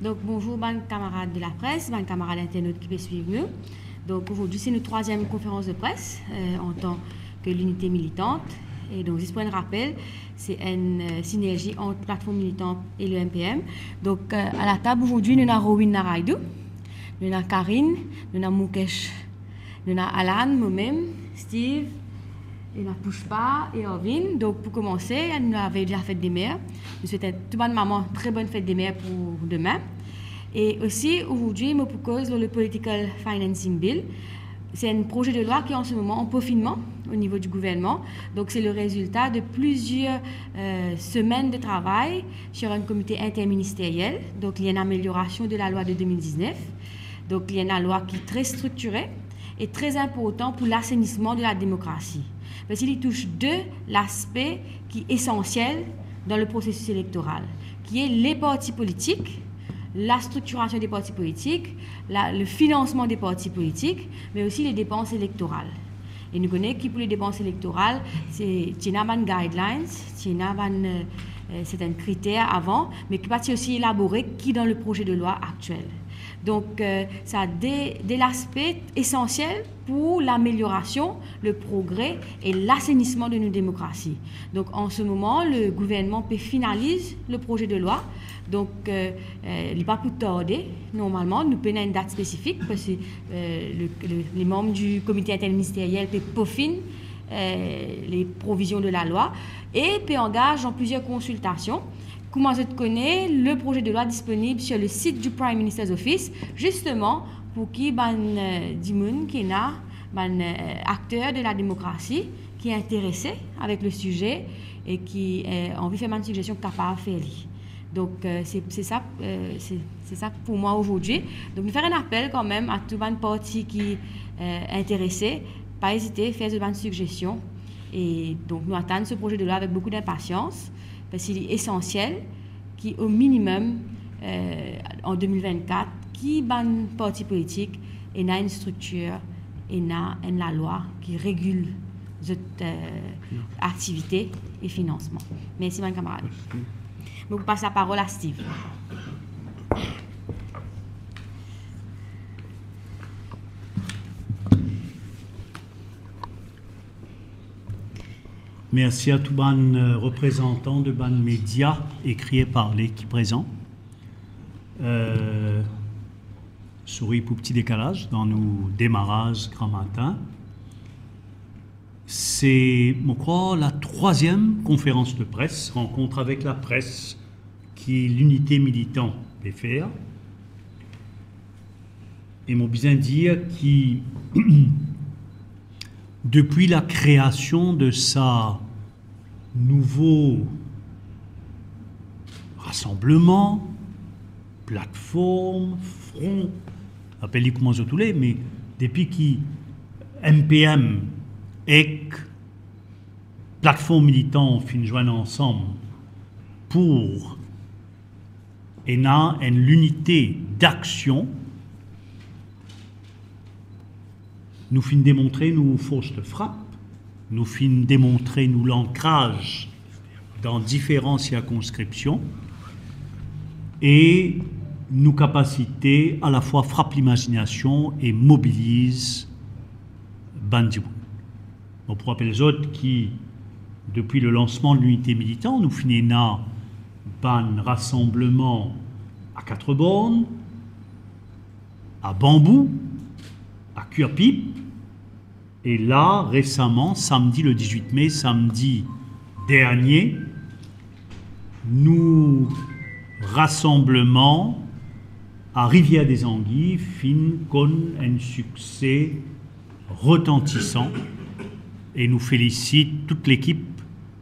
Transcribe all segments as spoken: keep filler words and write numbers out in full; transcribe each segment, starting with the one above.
Donk, bonzour bann kamarad de la pres, bann kamarad internat ki pe swiv nou. Donk, azordi, se nou trwaziem konferans de pres, euh, antan ke Linite Militante. E donk, zis pou enn rapel, se enn, euh, sinerzi ant Platform Militant e le M P M. Donk, euh, a la tab azordi, nou ena Rowin Naraidou, nou ena Karine, nou ena Mukesh, nou ena Alan, momem, Steve, ena Pushpa e Arvin. Donk, pou koumanse, nou ena vey de la fet de mer. Nou swet tou bann mama tre bonn fet de mer pou demin. E osi, azordi, mo pou koz lor le Political Financing Bill. Se enn proze de lwa ki an se moman an peaufinement au niveau du gouvernement. Donc, c'est le résultat de plusieurs, euh, semaines de travail sur un comité interministériel. Donc, il y a une amélioration de la loi de deux mille dix-neuf. Donc, il y a une loi qui est très structurée et très importante pour l'assainissement de la démocratie. Parce qu'il touche deux aspects qui sont essentiels dans le processus électoral, qui est les partis politiques, la structuration des partis politiques, la, le financement des partis politiques, mais aussi les dépenses électorales. E nou kone ki pou le depans elektoral, se, ti ena bann guidelines, ti ena bann, euh, euh, serten kriter avan, me ki pa ti osi elabore ki dan le proze de lwa aktiel. Donk, euh, sa de, de laspe esansiel pou lameliorasion, le progre e lasenisman de nou demokrasi. Donk, an se moman, le gouvernman pe finaliz le proze de lwa. Donk, euh, euh, li pa pou tarde, normalman, nou pena enn dat spesifik, parski, euh, le, le, les membres du comité interministériel pe peaufine, euh, les provisions de la loi e pe angaz dan plizier konsiltasion. Kouma zot kone, le proze de lwa disponib sur le site du Prime Minister's Office, zisteman pou ki bann, euh, dimoun ki ena, bann, euh, akter de la demokrasi ki interese avek le size e ki, euh, anvi fer bann sigzestion kapav fer li. Donk, euh, se, se sa, euh, se, se sa pou mwa azordi. Donk, nou fer enn apel kanmem a tou bann parti ki, euh, interese, pa ezite fer zot bann sigzestion. E donk, nou atann se proze de lwa avek boukou dinpasians, parski li esansiel ki, o minimem, euh, an de mil vennkat, ki bann parti politik ena enn striktir, ena enn lalwa ki regil zot, euh, aktivite e finansman. Mersi, bann kamarad. Mersi. Mo pou pas laparol a Steve. Mersi a tou bann, euh, reprezantan de bann media ekri e parle ki prezan. Euh, sorry pou pti dekalaz dan nou demaraz gramatin. Se, mo krwar, la trwaziem konferans de pres, rankont avek lapres ki Linite Militant pe fer. E mo bizin dir ki depi lakreasion de sa nouvo rasanbleman, platform, fron, apel li kouma zot oule, me depi ki M P M ek Platform Militant finn zwenn ansam pou ena enn linite daksion, nou finn demontre nou fors de frap, nou finn demontre nou lankraz dan diferan sirkonskripsion e nou kapasite alafwa frap limazinasion e mobiliz bann dimoun. Mo pou rapel zot ki depi le lansman de Linite Militant, nou finn ena bann rasanbleman a Quatre Bornes, a Bambou, a Curepipe, e la, resaman, samdi le dizwit me, samdi dernie, nou rasanbleman a Rivière des Anguilles finn konn enn sikse retantisan e nou felisit tou lekip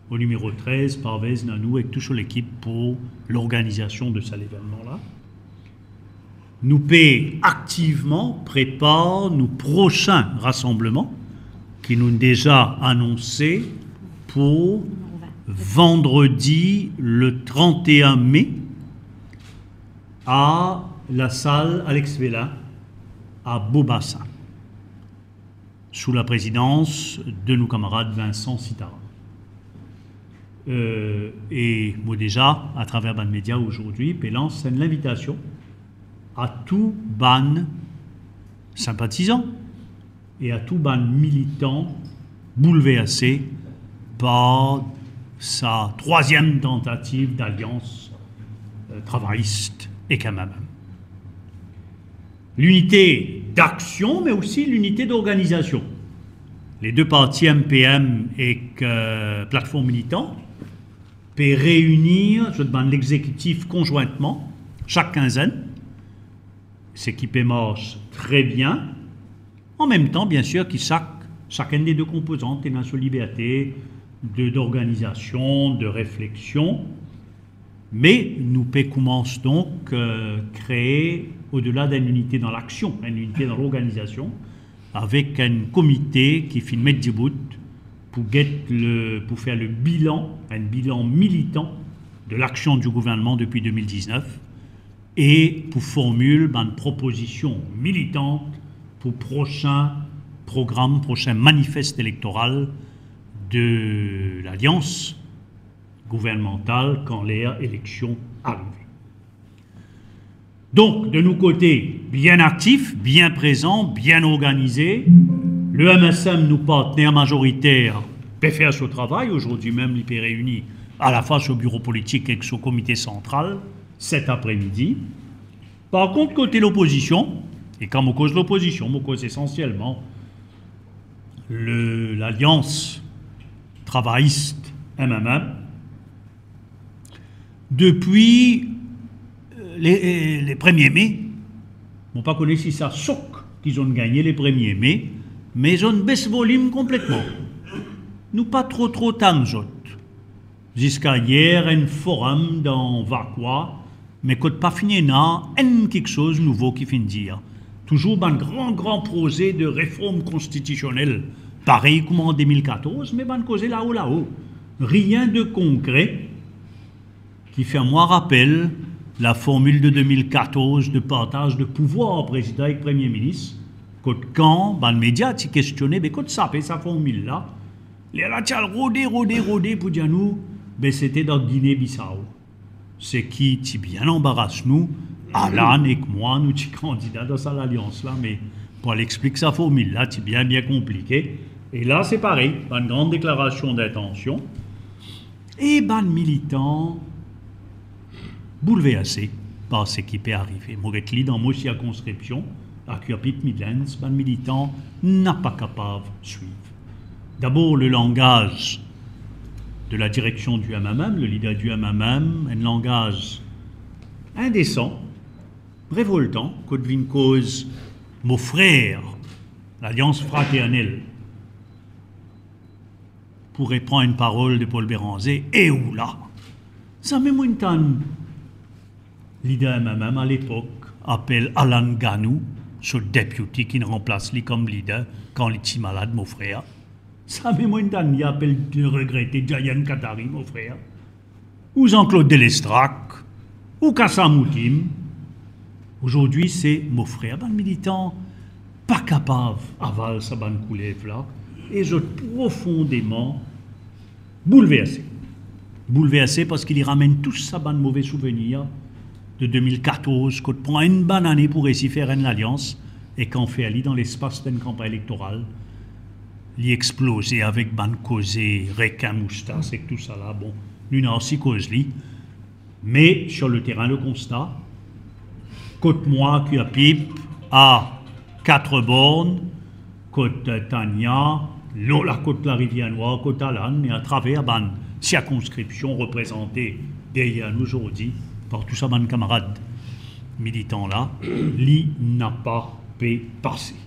o nimero trez, Parvez, Nanou ek tou so lekip pou lorganizasion de sa levennman la. Nou pe aktivman prepar nou prosin rasanbleman ki nou deza anonse pou vandredi le trant-e-enn me a lasal Alex Vella a Beau-Bassin, sou laprezidans de nou kamarad Vincent Sitara. Euh, e mo deza, atraver bann media azordi, pe lans enn linvitasion à tout bann sympathisant e a tou bann militan boulverse par sa trwaziem tantativ dalians, euh, travayis ek M M M. Linite daksion, me osi linite dorganizasion. Le de parti M P M ek, euh, Platform Militan pe reini zot bann lexekitif konzwintman sak kinzenn, seki pe mars tre bien. An mem tan, biensir, ki sak, sakenn de de konpozant ena so liberte de, dorganizasion, de refleksion, me nou pe koumans donk, euh, kree, odela d'enn linite dan laksion, enn linite dan lorganizasion, avek enn komite ki finn met dibout pou get le, pou fer le bilan, enn bilan militan de laksion di gouvernman depi de mil diznef, e pou formil bann propozision militan pou prosin program, prosin manifes elektoral de lalians gouvernmantal kan ler eleksion arive. Donk, de nou kote, bien aktif, bien prezan, bien organize. Le M S M, nou partner mazoriter, pe fer so travay. Azordi mem, li pe reini alafwa so biro politik ek so komite santral, set apremidi. Par kont, kote lopozision, e kan mo koz lopozision, mo koz esansielman le, lalians travayis M M M, depi, euh, le, euh, le premie me, mo pa kone si sa sok ki zot gagne le premie me, me zot bes volim konpletman. Nou pa tro, tro tann zot. Ziska yer, enn forum dan Vakwa, me kot pa finn ena enn kiksoz nouvo ki finn dir. Touzour bann gran, gran proze de reform konstitisionel, parey kouma an de mil katorz, me bann koze lao, lao. Rien de konkre ki fer mwa rapel laformil de de mil katorz de partaz de pouvwar prezidan ek premie minis, kot kan bann media ti kestione, be kot sa pe sa formil la, lerla ti al rode, rode, rode pou dir nou, be sete dan Gine Bisao. Seki ti bien anbaras nou, Alan ek mwa, nou ti kandida dan sa lalians la, me pou al explik sa formil la, ti bien, bien konplike. E la, se parey, bann gran deklarasion dintansion. E bann militan boulverse par seki pe arive. Mo get li dan mo sirkonskripsion, Aquia Pip Midlands, bann militan napa kapav swiv. Dabor, le langaz de la direksion di M M M, le lider di M M M, enn langaz indesan, revoltan, kot vinn koz mo frer, lalians fraternel. Pou repran enn parol de Paul Bérenger, e ou la? Zame mo'nn tann lider M M M alepok apel Alan Ganou, so deputy ki'nn ranplas li kom lider kan li ti malad, mo frer. Zame mo'nn tann li apel regrete Jayant Khatari, mo frer, ou Jean-Claude Delestrac, ou Kassa Moutim. Azordi, se mo frer. Bann militan pa kapav aval sa bann koulev la, e zot profondeman boulverse. Boulverse parski li ramenn tou sa bann move souvenir de de mil katorz, kot pran enn bann ane pou reysi fer enn lalians, e kan fer li dan lespas d'enn kanpagn elektoral, li exploze avek bann koze rekin moustas ek tou sa la. Bon, nou ena osi koz li. Me sur le terrain, le constat, kot mwa, Aquia Pip, a Quatre Bornes, kot, euh, Tania, lor lakot Larivier Nwar, kot Alan, e atraver bann sirkonskripsion reprezante deryer nou azordi par tou sa bann kamarad militan la, li napa pe pase.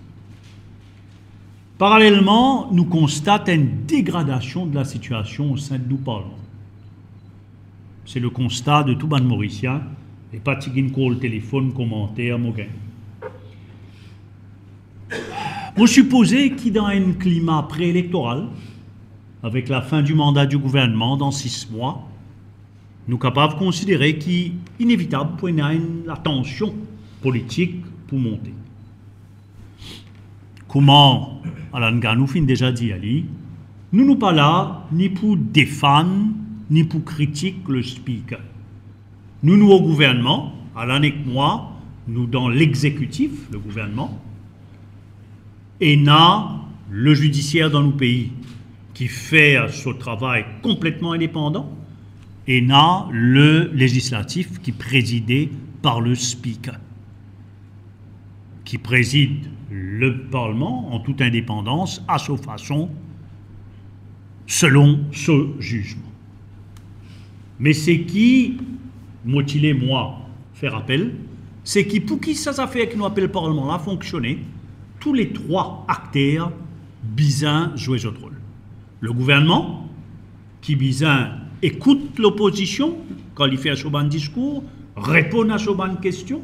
Paralelman, nou konstat enn degradasion de la sitiasion o sein de nou parlman. Se le konsta de tou bann Morisien, e pa ti gagn kol telefonn, komanter mo gagn. Mo sipoze ki dan enn klima pre-elektoral, avek lafin di manda di gouvernman dan sis mwa, nou kapav konsidere ki inevitab pou ena enn latansion politik pou monte. Kouma Alan Ganou finn deza dir li, nou, nou pa la ni pou defann, ni pou kritik le Speaker. Nou, nou o gouvernman, Alan ek mwa, Nou dan lexekitif, le gouvernman, ena le zidisier dan nou pei ki fer so travay konpletman indepandan, ena le lezislatif ki prezide par le Speaker, ki prezid le Parlman an tout indepandans, a so fason, selon so zizman. Me seki mo ti le mwa fer apel, seki pou ki sa zafer ki nou apel parlman la fonksione, tou le trwa akter bizin zwe zot rol. Le gouvernman, ki bizin ekout lopozision kan li fer so bann diskour, reponn a so bann kestion.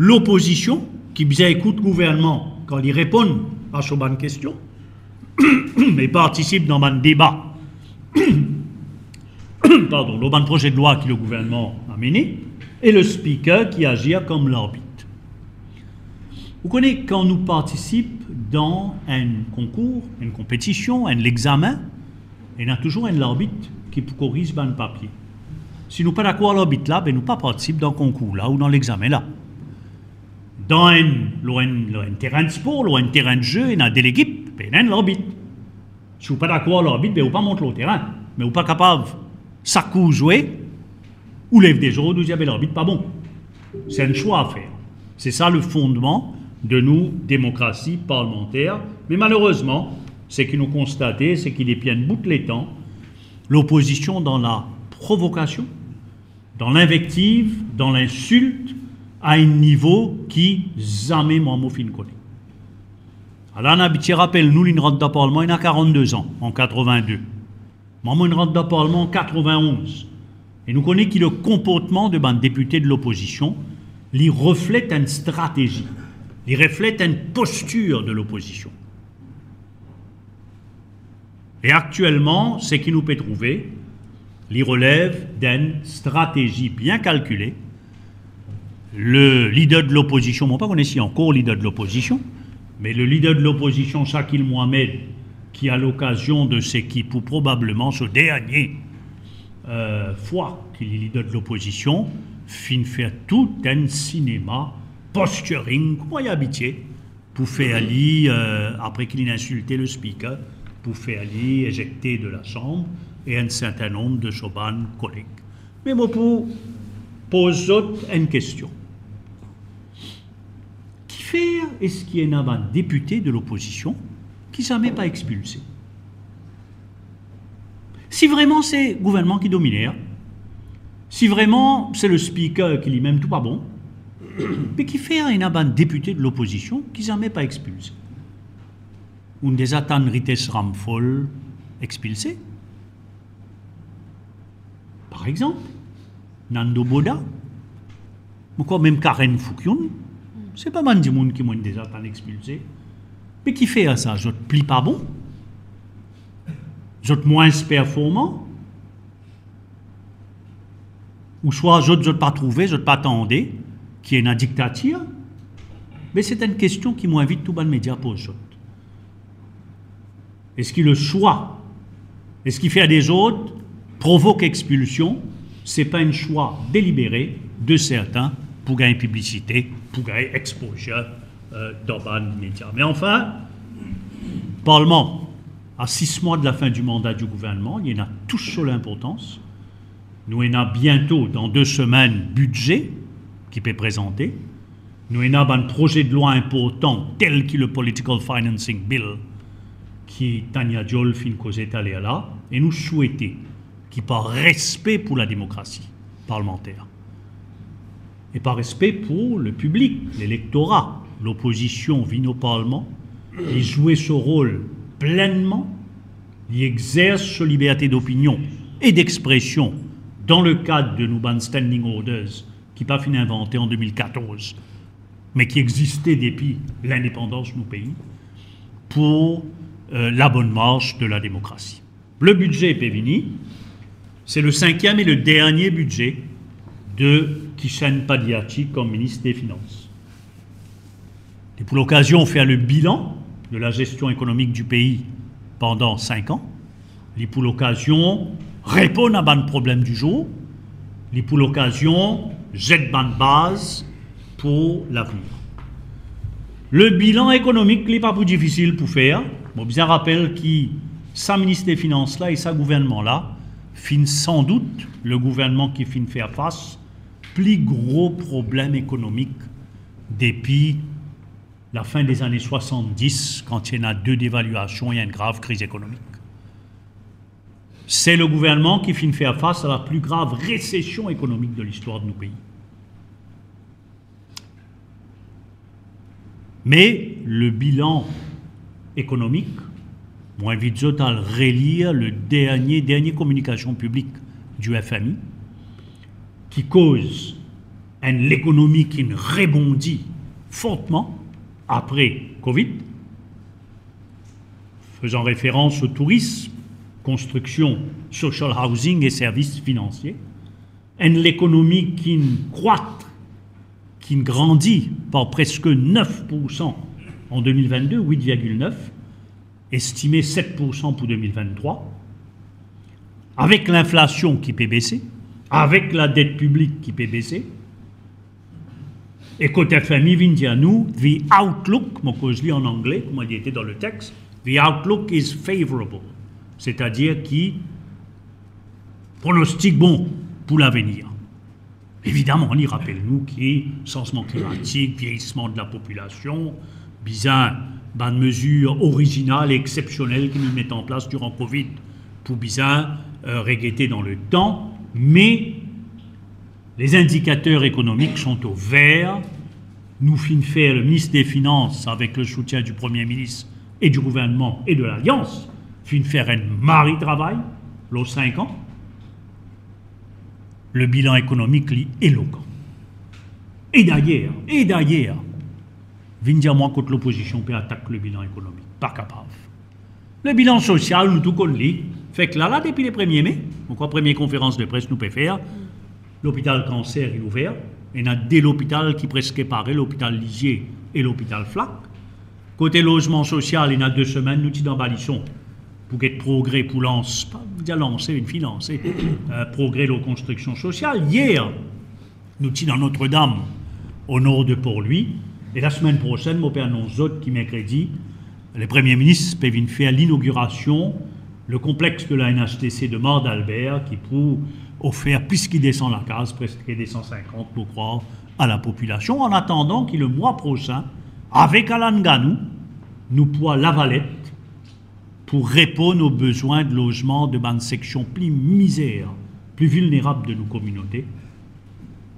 Lopozision, ki bizin ekout gouvernman kan li reponn a so bann kestion, e partisip dan bann deba, pardon, lor bann proze de lwa ki le gouvernman amene, e le Speaker ki azir kom larbit. Ou kone, kan nou partisip dan enn konkour, enn konpetision, enn lexamen, ena touzour enn larbit ki pou koriz bann papie. Si nou pa dakor ar larbit la, be nou pa partisip dan konkour la ou dan lexamen la. Dan enn, lor enn, lor enn terin de spor, lor enn terin de ze, ena de lekip, be ena enn larbit. Si ou pa dakor ar larbit, be ou pa mont lor terin, me ou pa kapav sak kou ou zwe, ou lev dezord, ou dir, be larbit pa bon. Se enn swa a fer. Se sa le fondman de nou demokrasi parlmanter. Me malerezman, seki nou konstate, seki depi enn bout letan, lopozision dan laprovokasion, dan linvektiv, dan linsilt, a enn nivo ki zame mwa mo finn kone. Alan Abitier rapel nou, linn rant dan parlman, ena karannde an, an katrevin-de. Mwa, mo'nn rant dan parlman an katrevin-onz. E nou kone ki le konportman de bann depite de lopozision, li reflet enn stratezi, li reflet enn postir de lopozision. E aktielman, seki nou pe trouve, li relev d'enn stratezi bien kalkile. Le lider de lopozision, mo pa kone si ankor lider de lopozision, me le lider de lopozision, Shakil Mohamed, ki a lokazion de seki pou probableman so dernie, euh, fwa ki li lider de lopozision, finn fer tout enn sinema posturing, kouma li abitie, pou fer li, euh, apre ki linn insilte le Speaker, pou fer li ezekte de Lasam e enn sertin nonb de so bann koleg. Me mo pou poz zot enn kestion. Kifer eski ena bann depite de lopozision ki zame pa expilse? Si vreman se gouvernman ki domine, si vreman se le Speaker ki limem tou pa bon, be kifer ena bann depite de lopozision ki zame pa expilse? Ou'nn deza tann Ritesh Ramphal expilse, par exanp, Nando Bodha, mo krwar mem Karen Phukion, se pa bann dimoun ki mo'nn deza tann expilse. Me kifer sa? Zot pli pa bon? Zot mwins performan? Ouswa zot, zot pa trouve, zot pa tande ki ena diktatir? Me se enn kestion ki mo invit tou bann media poz zot. Eski le swa, eski fer dezord, provok expilsion, se pa enn swa delibere de sertin pou gagn piblisite, pou gagn exposure, euh, dan bann media? Me anfin, parlman, a sis mwa de lafin di manda di gouvernman, li ena tou so linportans. Nou ena biento, dan de semenn, bidze ki pe prezante. Nou ena bann proze de lwa inportan, tel ki le Political Financing Bill ki Tania Diol finn koze taler la, e nou swete ki par respe pou lademokrasi parlmanter e par respe pou le piblik, lelektora, lopozision vinn o parlman, li zwe so rol plennman, li exers so liberte dopinion e dexpresion dan le kad de nou bann standing orders ki pa finn invante an de mil katorz, me ki existe depi lindepandans nou pei, pou, euh, labonn mars de lademokrasi. Le bidze pe vini, se le sinkiem e le dernie bidze de Kishan Padyathy kom minis de finans. Li pou lokazion fer le bilan de lagestion ekonomik di pei pandan sink an. Li pou lokazion reponn a bann problem di zour. Li pou lokazion zet bann baz pou lavenir. Le bilan ekonomik, li pa pou difisil pou fer. Mo bizin rapel ki sa minis de finans la e sa gouvernman la finn sandout le gouvernman ki finn fer fas pli gro problem ekonomik depi lafin de zane swasanndis, kan ti ena de devaliasion e enn grav kriz ekonomik. Se le gouvernman ki finn fer fas a la pli grav resesion ekonomik de listwar de nou pei. Me le bilan ekonomik, mo invit zot al relir le dernie, dernie kominikasion piblik du F M I, ki koz enn lekonomi ki'nn rebondi fortman apre Covid, fezan referans o tourism, konstriksion, social housing e servis finansie. Enn lekonomi ki'nn krwat, ki'nn grandi par preske nef poursan an de mil vennde, wit virgil nef, estime set poursan pou de mil venntrwa, avek linflasion ki pe bese, avek ladet piblik ki pe bese, e kot F M I vinn dir nou, the outlook, mo koz li an angle, kouma li ete dan le text, the outlook is favorable, setadir ki pronostik bon pou lavenir. Evidaman, li rapel nou ki sanzman klimatik, vieyisman de lapopilasion, bizin bann mezir orizinal e exsepsionel ki nou met an plas diran Covid pou bizin, euh, regete dan letan, me lezindikater ekonomik sont au vert. Nou finn fer, le minis de finans, avek le soutien du Premie Minis e du gouvernman e de Lalians, finn fer enn mari travay lor sink an. Le bilan ekonomik, li elokan. E dayer, e dayer, vinn dir mwa kot lopozision pe atak le bilan ekonomik. Pa kapav. Le bilan sosial, nou tou konn li. Fek la, la, depi le premie me, mo krwar premie konferans de pres nou pe fer, lopital Kanser inn ouver, ena de lopital ki preske pare, lopital Lizie e lopital Flacq. Kote lozman sosial, ena de semenn nou ti dan Balison pou get progre pou lans, pa dir lanse, vinn finanse, euh, progre lor konstriksion sosial. Yer, nou ti dan Notre-Dame, o nor de Port-Louis, e lasemenn prosenn, mo pe anons zot ki merkredi, le Premie Minis pe vinn fer linogirasion le konplex de la N H T C de Mare d'Albert, ki pou ofer plis ki de san lakaz, preske de san sinkant, mo krwar, a lapopilasion, an atandan ki le mwa prosin, avek Alan Ganou, nou pou al Lavalet, pou reponn o bezwin de lozman de bann seksion pli mizer, pli vilnerab de nou kominote,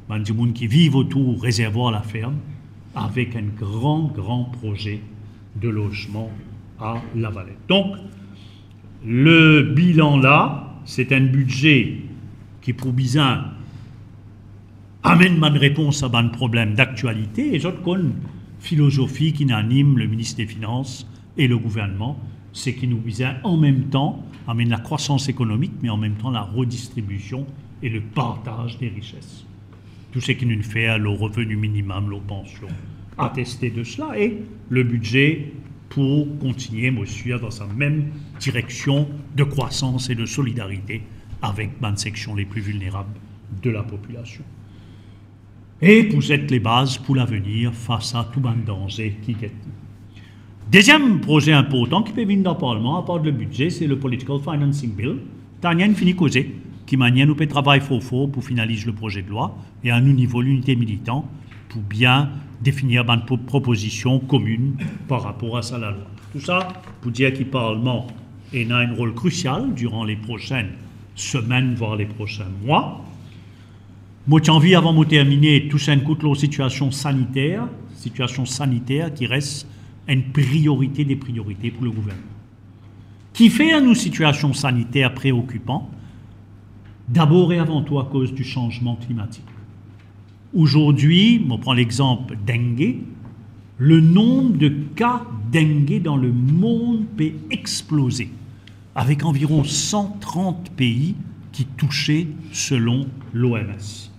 bann dimoun ki viv otour rezervwar Laferm, avek enn gran, gran proze de lozman a Lavalet. Donk, le bilan la, se enn bidze ki pou bizin amenn bann repons a bann problem daktialite, e zot konn filozofi ki'nn anim le minis de finans e le gouvernman, se ki nou bizin an mem tan amenn lakrwasans ekonomik, me an mem tan la redistribision e le partaz de rises. Tou seki nou'nn fer lor reveni minimem, lor pansion, ateste de sela, e le bidze pou kontigne, mo swir, dan sa mem direksion de krwasans e de solidarite avek bann seksion le pli vilnerab de lapopilasion. E pou zet lebaz pou lavenir fas a tou bann danze ki get nou. Deziem proze inportan ki pe vinn dan Parlman, apar le bidze, se le Political Financing Bill. Tania inn fini koze ki manier nou pe travay for for pou finaliz le proze de lwa, e a nou nivo, Linite Militan, pou bien definir bann pro-, propozision kominn par rapor a sa lalwa. Tou sa pou dir ki Parlman ena enn rol krisial diran le prosenn semenn, vwar le prosin mwa. Mo ti anvi, avan mo termine, tous enn kout lor sitiasion saniter, sitiasion saniter ki res enn priorite de priorite pou le gouvernman. Kifer nou sitiasion saniter preokipan? Dabor e avan tou akoz di sanzman klimatik. Azordi, mo pran lexanp dengue, le nonb de ka dengue dan lemond pe exploze, avek anviron san trant pei ki touse, selon l'O M S.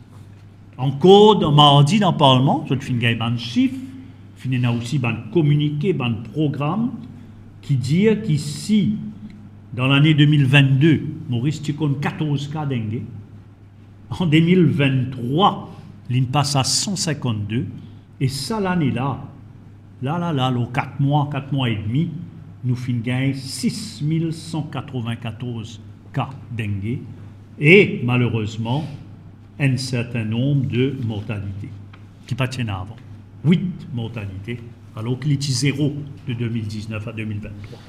Ankor dan mardi dan Parlman, zot finn gagn bann sif, finn ena osi bann kominike, bann program ki dir ki si dan lane de mil vennde, Moris ti konn katorz ka dengue, an de mil venntrwa, li'nn pas a san sinkannde, E sa lane la, la, la, la, lor kat mwa, kat mwa edmi, nou finn gagn sis mil san katrovin-katorz ka dengue e, malerezman, enn sertin nonb de mortalite ki pa ti ena avan. Wit mortalite, alor ki li ti zero de de mil diznef a de mil vinn-trwa.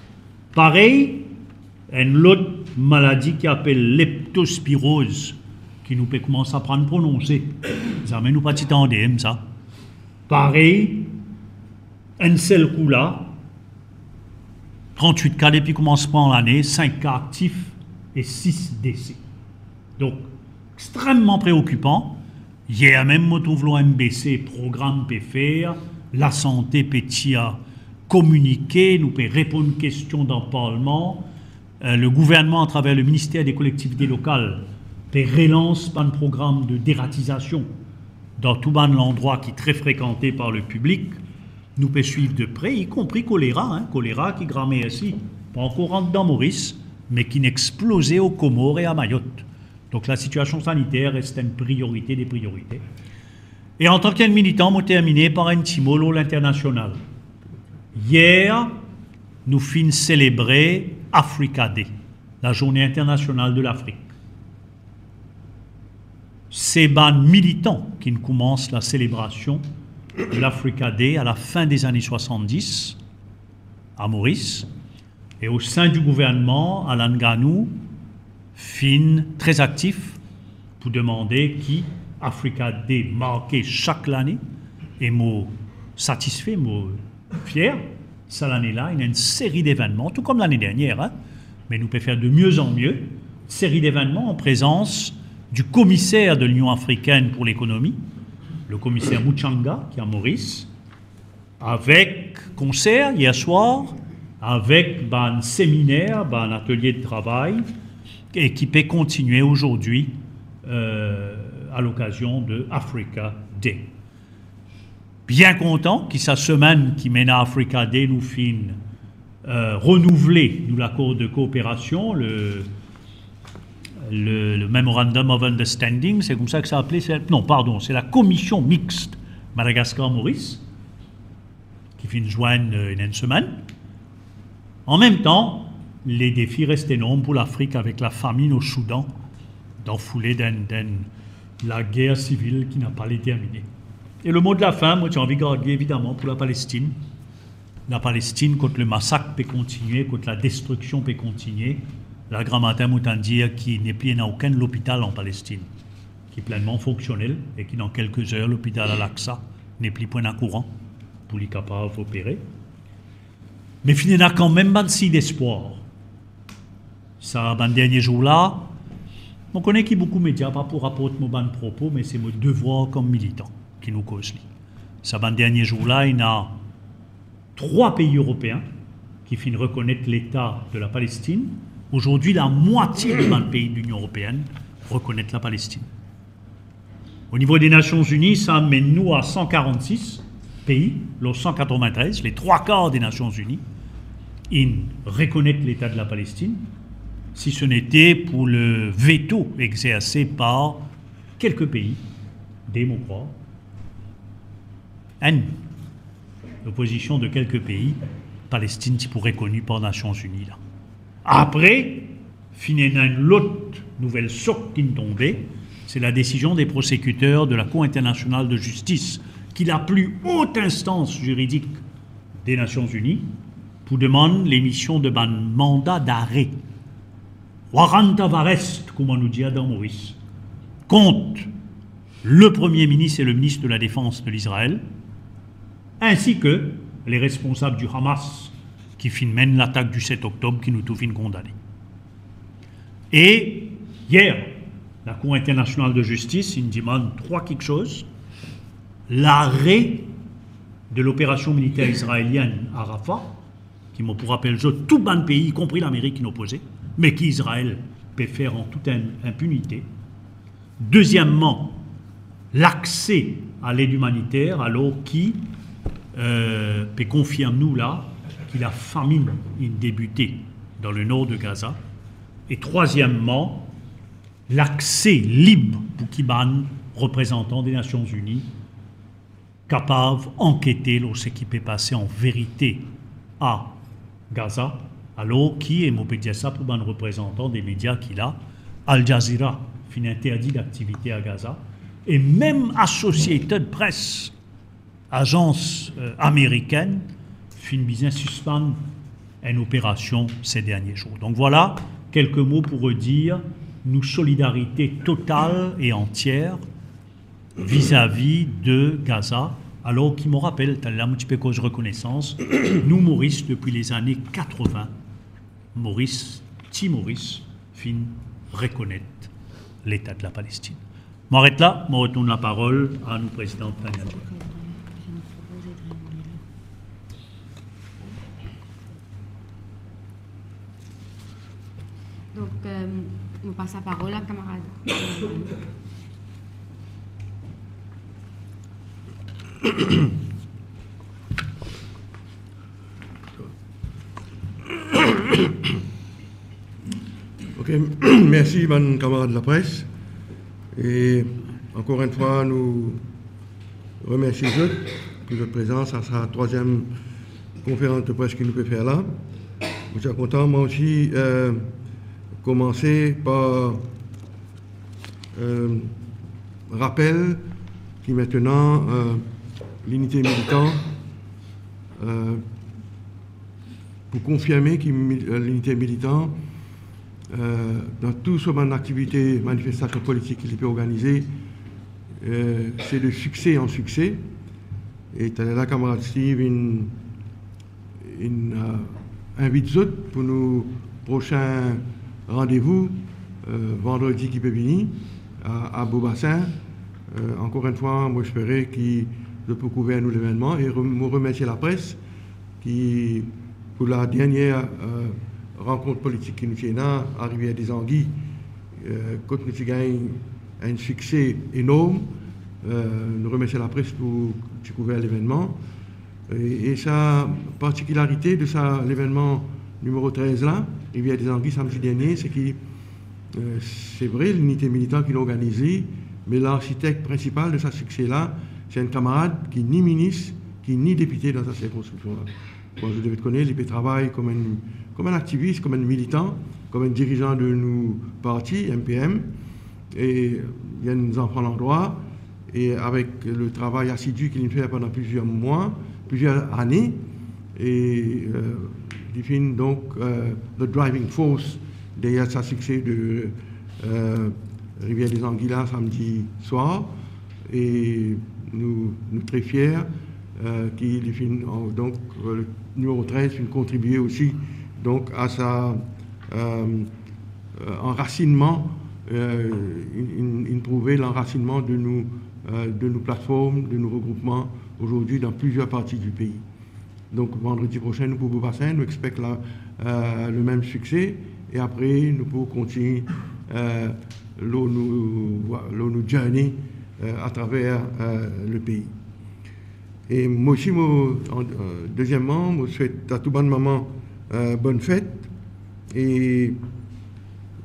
Parey, enn lot maladi ki apel leptospiroz, ki nou pe koumans aprann prononse. Zame nou pa ti tande sa. Parey, enn sel kou la, trant-wit ka depi koumansman lane, sink ka aktif e sis dese. Donk, extreman preokipan. Yer mem, mo trouv lor M B C, program pe fer, lasante pe tir kominike, nou pe reponn kestion dan parlman. Euh, le gouvernman, atraver le Minister de Kolektivite Lokal, pe relans bann program de deratizasion dan tou bann landrwa ki tre frekante par le piblik. Nou pe swiv de pre, ikonpri kolera, hein, kolera ki, gramersi, pa ankor rant dan Moris, me ki'nn exploze o Komor e a Mayot. Donk, lasitiasion saniter res enn priorite de priorite. E antan ki enn militan, mo termine par enn ti mo lor linternasional. Yer, nou finn selebre Africa Day, Lazourne Internasional de Lafrik. Se bann militan ki'nn koumans laselebrasion de l'Africa Day a lafin de zane swasanndis a Moris. E o sin di gouvernman, Alan Ganou finn tre aktif pou demande ki Africa Day marke sak lane, e mo satisfe, mo fier. Sa lane la, ena enn seri devennman, tou kom lane dernier, hein, me nou pe fer de mieux en mieux, seri devennman an prezans du commissaire de l'Union africaine pour l'économie, le commissaire Muchanga, ki a Moris, avek konser yer swar, avek bann seminer, bann atelier de travay, e ki pe kontigne azordi, euh, a lokazion de Africa Day. Bien kontan ki sa semenn ki mena Africa Day, nou finn, euh, renouvle nou lakor de kooperasion, le, le, le Memorandum of Understanding, se koumsa ki sa apele, se, non, pardon, se la Commission Mixte Madagascar-Maurice, ki finn zwenn, euh, ena enn semenn. An mem tan, le defi res enorm pou Lafrik avek lafaminn o Soudan, dan foule d'enn, d'enn lager sivil ki napa le termine. E le mo de lafin, mo ti anvi garde li evidaman pou Lapalestin. Lapalestin, kot le masak pe kontigne, kot ladestriksion pe kontigne. La gramatin, mo tann dir ki nepli ena okenn lopital an Palestin ki plennman fonksionel e ki dan kelke zer lopital Al-Aqsa nepli pou ena kouran pou li kapav opere. Me finn ena kanmem bann sign despwar. Sa bann dernie zour la, mo kone ki boukou media pa pou raport mo bann propo, me se mo devwar kom militan ki nou koz li. Sa bann dernie zour la, ena trwa pei eropeen ki finn rekonet Leta de Lapalestin. Azordi, lamwatie de bann pei de Linion Eropeenne rekonet Lapalestin. O nivo de Nasion Zini, sa amenn nou a san karannsis pei lor san katrevin-trez, le trwa kar de Nasion Zini, inn rekonet Leta de Lapalestin, si se nete pou le veto exerse par kelke pei, de mo krwar, enn lopozision de kelke pei, Palestin ti pou rekoni par Nasion Zini la. Apre, finn ena enn lot nouvel sok ki'nn tonbe, se ladesizion de prosekiter de la Cour internationale de justice, ki la pli ot instans ziridik de Nasion Zini, pou demann lemision de bann manda d'arrêt, warrant of arrest, kouma nou dir dan Moris, kont le Premie Minis e le Minis de la Defans de Lizrael, insi ke le responsab di Hamas ki finn menn latak di set oktob ki nou tou finn kondane. E yer, la Cour internationale de justice inn dimann trwa kiksoz: l'arrêt de l'opération militaire israélienne à Rafah, ki mo pou rapel zot, tou bann pei, ikonpri Lamerik, inn opoze, me ki Izrael pe fer an tout in-, inpinite. Dezieman, lakse a led imaniter, alor ki, euh, pe konfirm nou la ki lafaminn inn debite dan le nor de Gaza. E trwazieman, lakse lib pou ki bann reprezantan de Nasion Zini kapav ankete lor seki pe pase an verite a Gaza, alor ki, e mo pe dir sa pou bann reprezantan de media ki la, Al Jazeera finn interdi laktivite a Gaza, e mem Associated Press, azans, eh, amerikenn, finn bizin sispann enn operasion se dernie zour. Donk vwala kelke mo pou redir nou solidarite total e antier vizavi de Gaza, alor ki, mo rapel, taler mo ti pe koz rekonesans, nou Moris, depi lezane katrevin, Moris, ti Moris, finn rekonet Leta de la Palestinn. Mo aret la, mo retourn laparol a nou prezidan Tania. Donk, euh, mo pas laparol a kamarad. Ok, mersi bann kamarad lapres. E ankor enn fwa, nou remersie zot pou zot prezans a sa trwaziem konferans de pres ki nou pe fer la. Mo ti kontan, mwa osi, eh, komanse par, eh, rapel ki aster, eh, Linite Militan, eh, pou konfirme ki mi-, eh, Linite Militan, eh, dan tou so bann aktivite, manifestasion politik ki li pe organize, eh, se de sikse an sikse. E taler la, kamarad Steve inn, inn, eh, invit zot pou nou prosin randevou, eh, vandredi ki pe vini a, a Beau Bassin. Eh, ankor enn fwa, mo espere ki zot pou kouver nou levennman e re-, mo remersie lapres ki, pou la dernie, eh, rankont politik ki nou ti ena a Rivière des Anguilles, eh, kot nou ti gagn enn sikse enorm, eh, nou remersie lapres pou ti kouver levennman. E, e sa, partikilarite de sa levennman nimero trez la, Rivière des Anguilles, samdi dernie, se ki, eh, se vre, Linite Militan ki inn organize, me larsitek prinsipal de sa sikse la, se enn kamarad ki ni minis, ki ni depite dan sa sirkonstriksion la. Bon, zot devret kone, li pe travay kom enn, kom enn aktivis, kom enn militan, kom enn dirizan de nou parti, M P M, e li enn zanfan landrwa, e avek le travay asidi ki li fer pandan plizier mwa, plizier ane, e, eh, li finn donk, eh, the driving force deryer sa sikse de, eh, Rivière des Anguilles la, samdi swar, e nou, nou tre fier, eh, ki li finn, eh, donk, eh, le nimero trez finn kontribie osi, donk, a sa, eh, eh, anrasinman, eh, inn, inn, inn prouve lanrasinman de nou, eh, de nou platform, de nou regroupman azordi dan plizier parti di pei. Donk, vandredi prosin, nou pou Beau Bassin, nou expect la, eh, le mem sikse, e apre, nou pou kontigne, eh, lor nou, lor nou journey, eh, atraver, eh, le pei. E mo osi, mo, an, eh, dezieman, mo swet a tou bann mama, eh, bonn fet. E,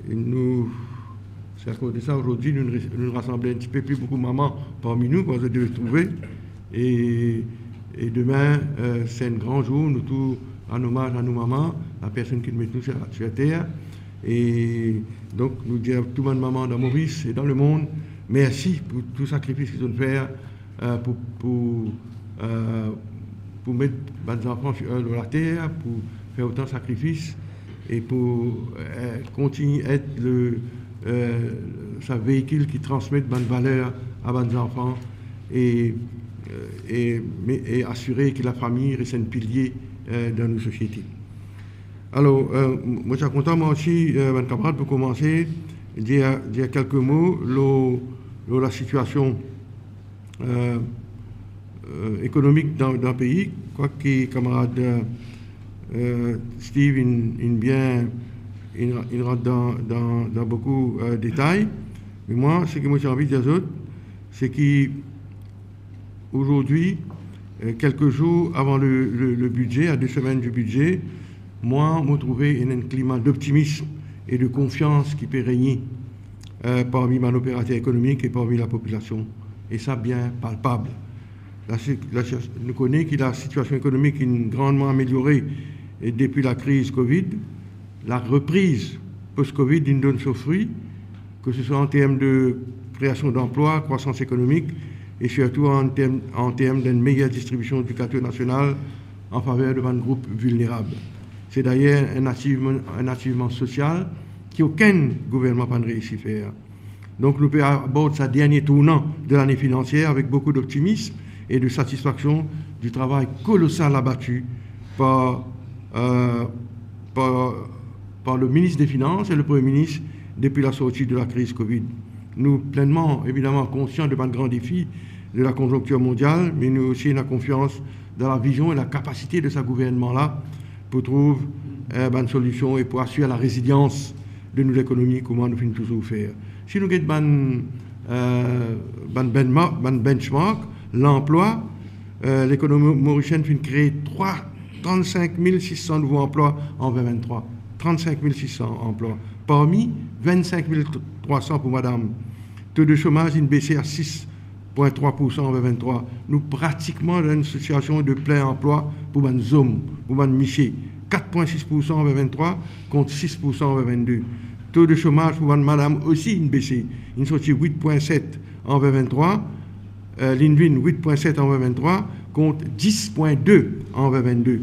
e nou, se akoz de sa, azordi, nou, nou rasanble enn tipe pli boukou mama parmi nou, parski zot devret trouve. E, e demin, eh, se enn gran zour, nou tou rann omaz a nou mama, lapersonn ki met nou sir, sir later. E donk, nou dir tou bann mama dan Moris e dan lemond, mersi pou tou sakrifis ki zot fer, eh, pou, pou, eh, pou met bann zanfan sir, eh, lor later, pou fer otan sakrifis e pou, eh, kontigne et le, eh, sa veikil ki transmet bann valer a bann zanfan e, eh, e, me, e asire ki lafami res enn pilie, eh, dan nou sosiete. Alor, eh, mo ti kontan, mwa osi, eh, bann kamarad, pou koumanse, dir, dir kelke mo lor, lor lasitiasion, eh, eh, ekonomik dan, dan pei, kwak kamarad, eh, Steve inn, inn bien, inn, inn rant dan, dan, dan boukou, eh, detay. Me mwa, seki mo ti anvi dir zot, se ki azordi, eh, kelke zour avan le, le, le bidze, a de semenn di bidze, mwa, mo trouve ena enn klima doptimism e de konfians ki pe regne, eh, parmi bann operater ekonomik e parmi lapopilasion. E sa bien palpab. La si-, la si-, nou kone ki lasitiasion ekonomik inn grandman ameliore, e depi lakriz Covid, larepriz post-Covid inn donn so fri, ke se swa an term de kreasion danplwa, krwasans ekonomik, e sirtou an term, an term d'enn meyer distribision di gato nasional an faver de bann group vilnerab. Se dayer enn achievement, enn achievement sosial ki okenn gouvernman pa'nn reisi fer. Donk, nou pe abord sa dernie tournan de lane finansier avek boukou d'optimism e de satisfaksion di travay kolosal abati par, euh, par, par le ministre des Finances et le Premier ministre depuis la sortie de la crise Covid. Nou plennman, evidaman, konsian de bann gran defi de lakonzonktir mondial, me nou osi ena konfians dan lavizion e lakapasite de sa gouvernman la pou trouv, eh, bann solision e pou asir larezilians de nou lekonomi, kouma nou finn touzour fer. Si nou get bann, eh, bann benchmark, bann benchmark, lanplwa, eh, lekonomi morisienn finn kree trwa, trannsenk mil sis san nouvo anplwa an vin vinn trwa. Trannsenk mil sis san anplwa. Parmi vinn-sink mil trwa san pou madam. To de somaz inn bese a sis pwin trwa pou san an vin vinn trwa. Nou pratikman dan enn sitiasion de plin anplwa pou bann zom, pou bann misie. Kat pwin sis pou san an vin vinn trwa kont sis pou san an vin vinn de. To de somaz pou bann madam osi inn bese. Inn sorti wit pwin set an vin vinn trwa, eh, linn vinn wit pwin set an vin vinn trwa kont dis pwin de an vin vinn de.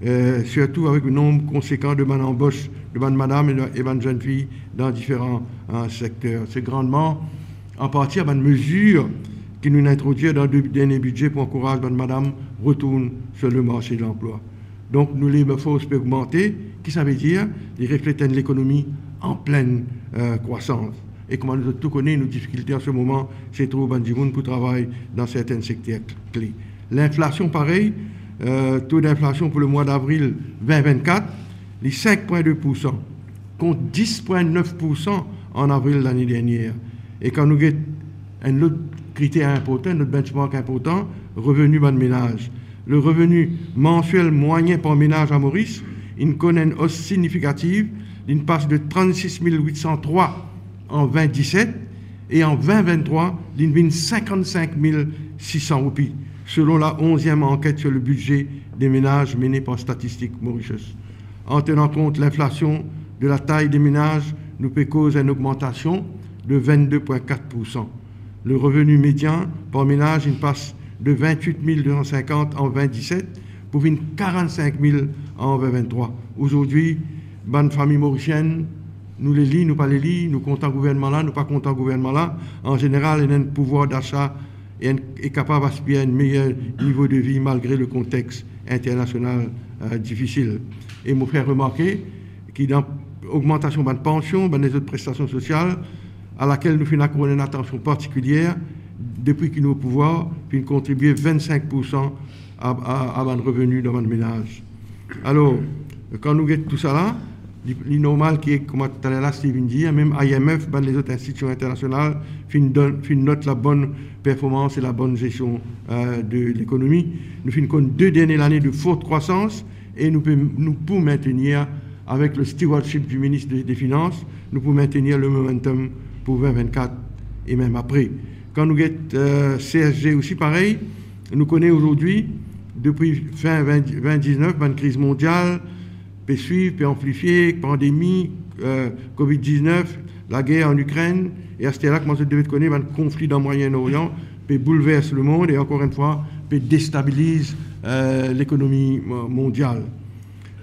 Eh, sirtou avek le nonb konsekan de bann anbos de bann madam e, e bann zenn fi dan diferan, eh, sekter. Se grandman apartir bann mezir ki nou introdwir dan de dernie bidze pou ankouraz bann madam retourn sur le marse de lanplwa. Donk, nou labor force pe ogmante, ki savedir li reflet enn lekonomi an plenn, eh, krwasans. E kouma nou zot tou kone, nou difikilte an se moman, se trouv bann dimoun pou travay dan sertin sekter kle. Linflasion parey, eh, to dinflasion pou lemwa davril vin vinn kat, li sink pwin de pou san, kont dis pwin nef pou san an avril lane dernier. E kan nou get enn lot kriter inportan, enn lot benchmark inportan, reveni bann menaz. Le reveni mansiel mwayin par menaz a Moris inn konn enn os signifikativ, linn pas de trannsis mil wit san trwa an vin diset e an vin vinn trwa, linn vinn sinkann-sink mil sis san roupi, selon la onziem anket sur le budget des ménages menée par Statistique Mauritius. An tenan kont linflasion de latay de menaz, nou pe koz enn ogmantasion de vinn-de pwin kat pou san. Le reveni median par menaz inn pas de vinn-wit mil de san sinkant an vin diset pou vinn karann-sink mil an vin vinn trwa. Ozordi, bann fami morisienn, nou le li, nou pa le li, nou kontan gouvernman la, nou pa kontan gouvernman la, an zeneral, ena enn pouvwar dasa e enn, e kapav aspir a enn meyer nivo de vi malgre le kontex internasional, eh, difisil. E mo fer remarke ki dan ogmantasion bann pansion, bann lezot prestasion sosial, a lakel nou finn akord enn atansion partikilier depi ki nou o pouvwar, finn kontribie vinn-sink pou san a, a, a bann reveni dan bann menaz. Alor, kan nou get tousala, li, li normal ki, kouma taler la Steve vinn dir, mem I M F, bann lezot institision internasional finn donn, finn not labonn performans e labonn zestion, eh, de lekonomi. Nou finn konn de dernie lane de fort krwasans e nou pe, nou pou mintenir, avek le stewardship di minis de, de finans, nou pou mintenir le momentum pou vin vinn kat e mem apre. Kan nou get, eh, C S G osi parey, nou kone ozordi, depi fin vin, vin diznef, bann kriz mondial pe swiv, pe anplifie, pandemi, eh, Covid diznef, lager an Ikrenn, e asterla, kouma zot devet kone, bann konfli dan Mwayen Orian pe boulvers lemond e, ankor enn fwa, pe destabiliz, eh, lekonomi mo-, mondial.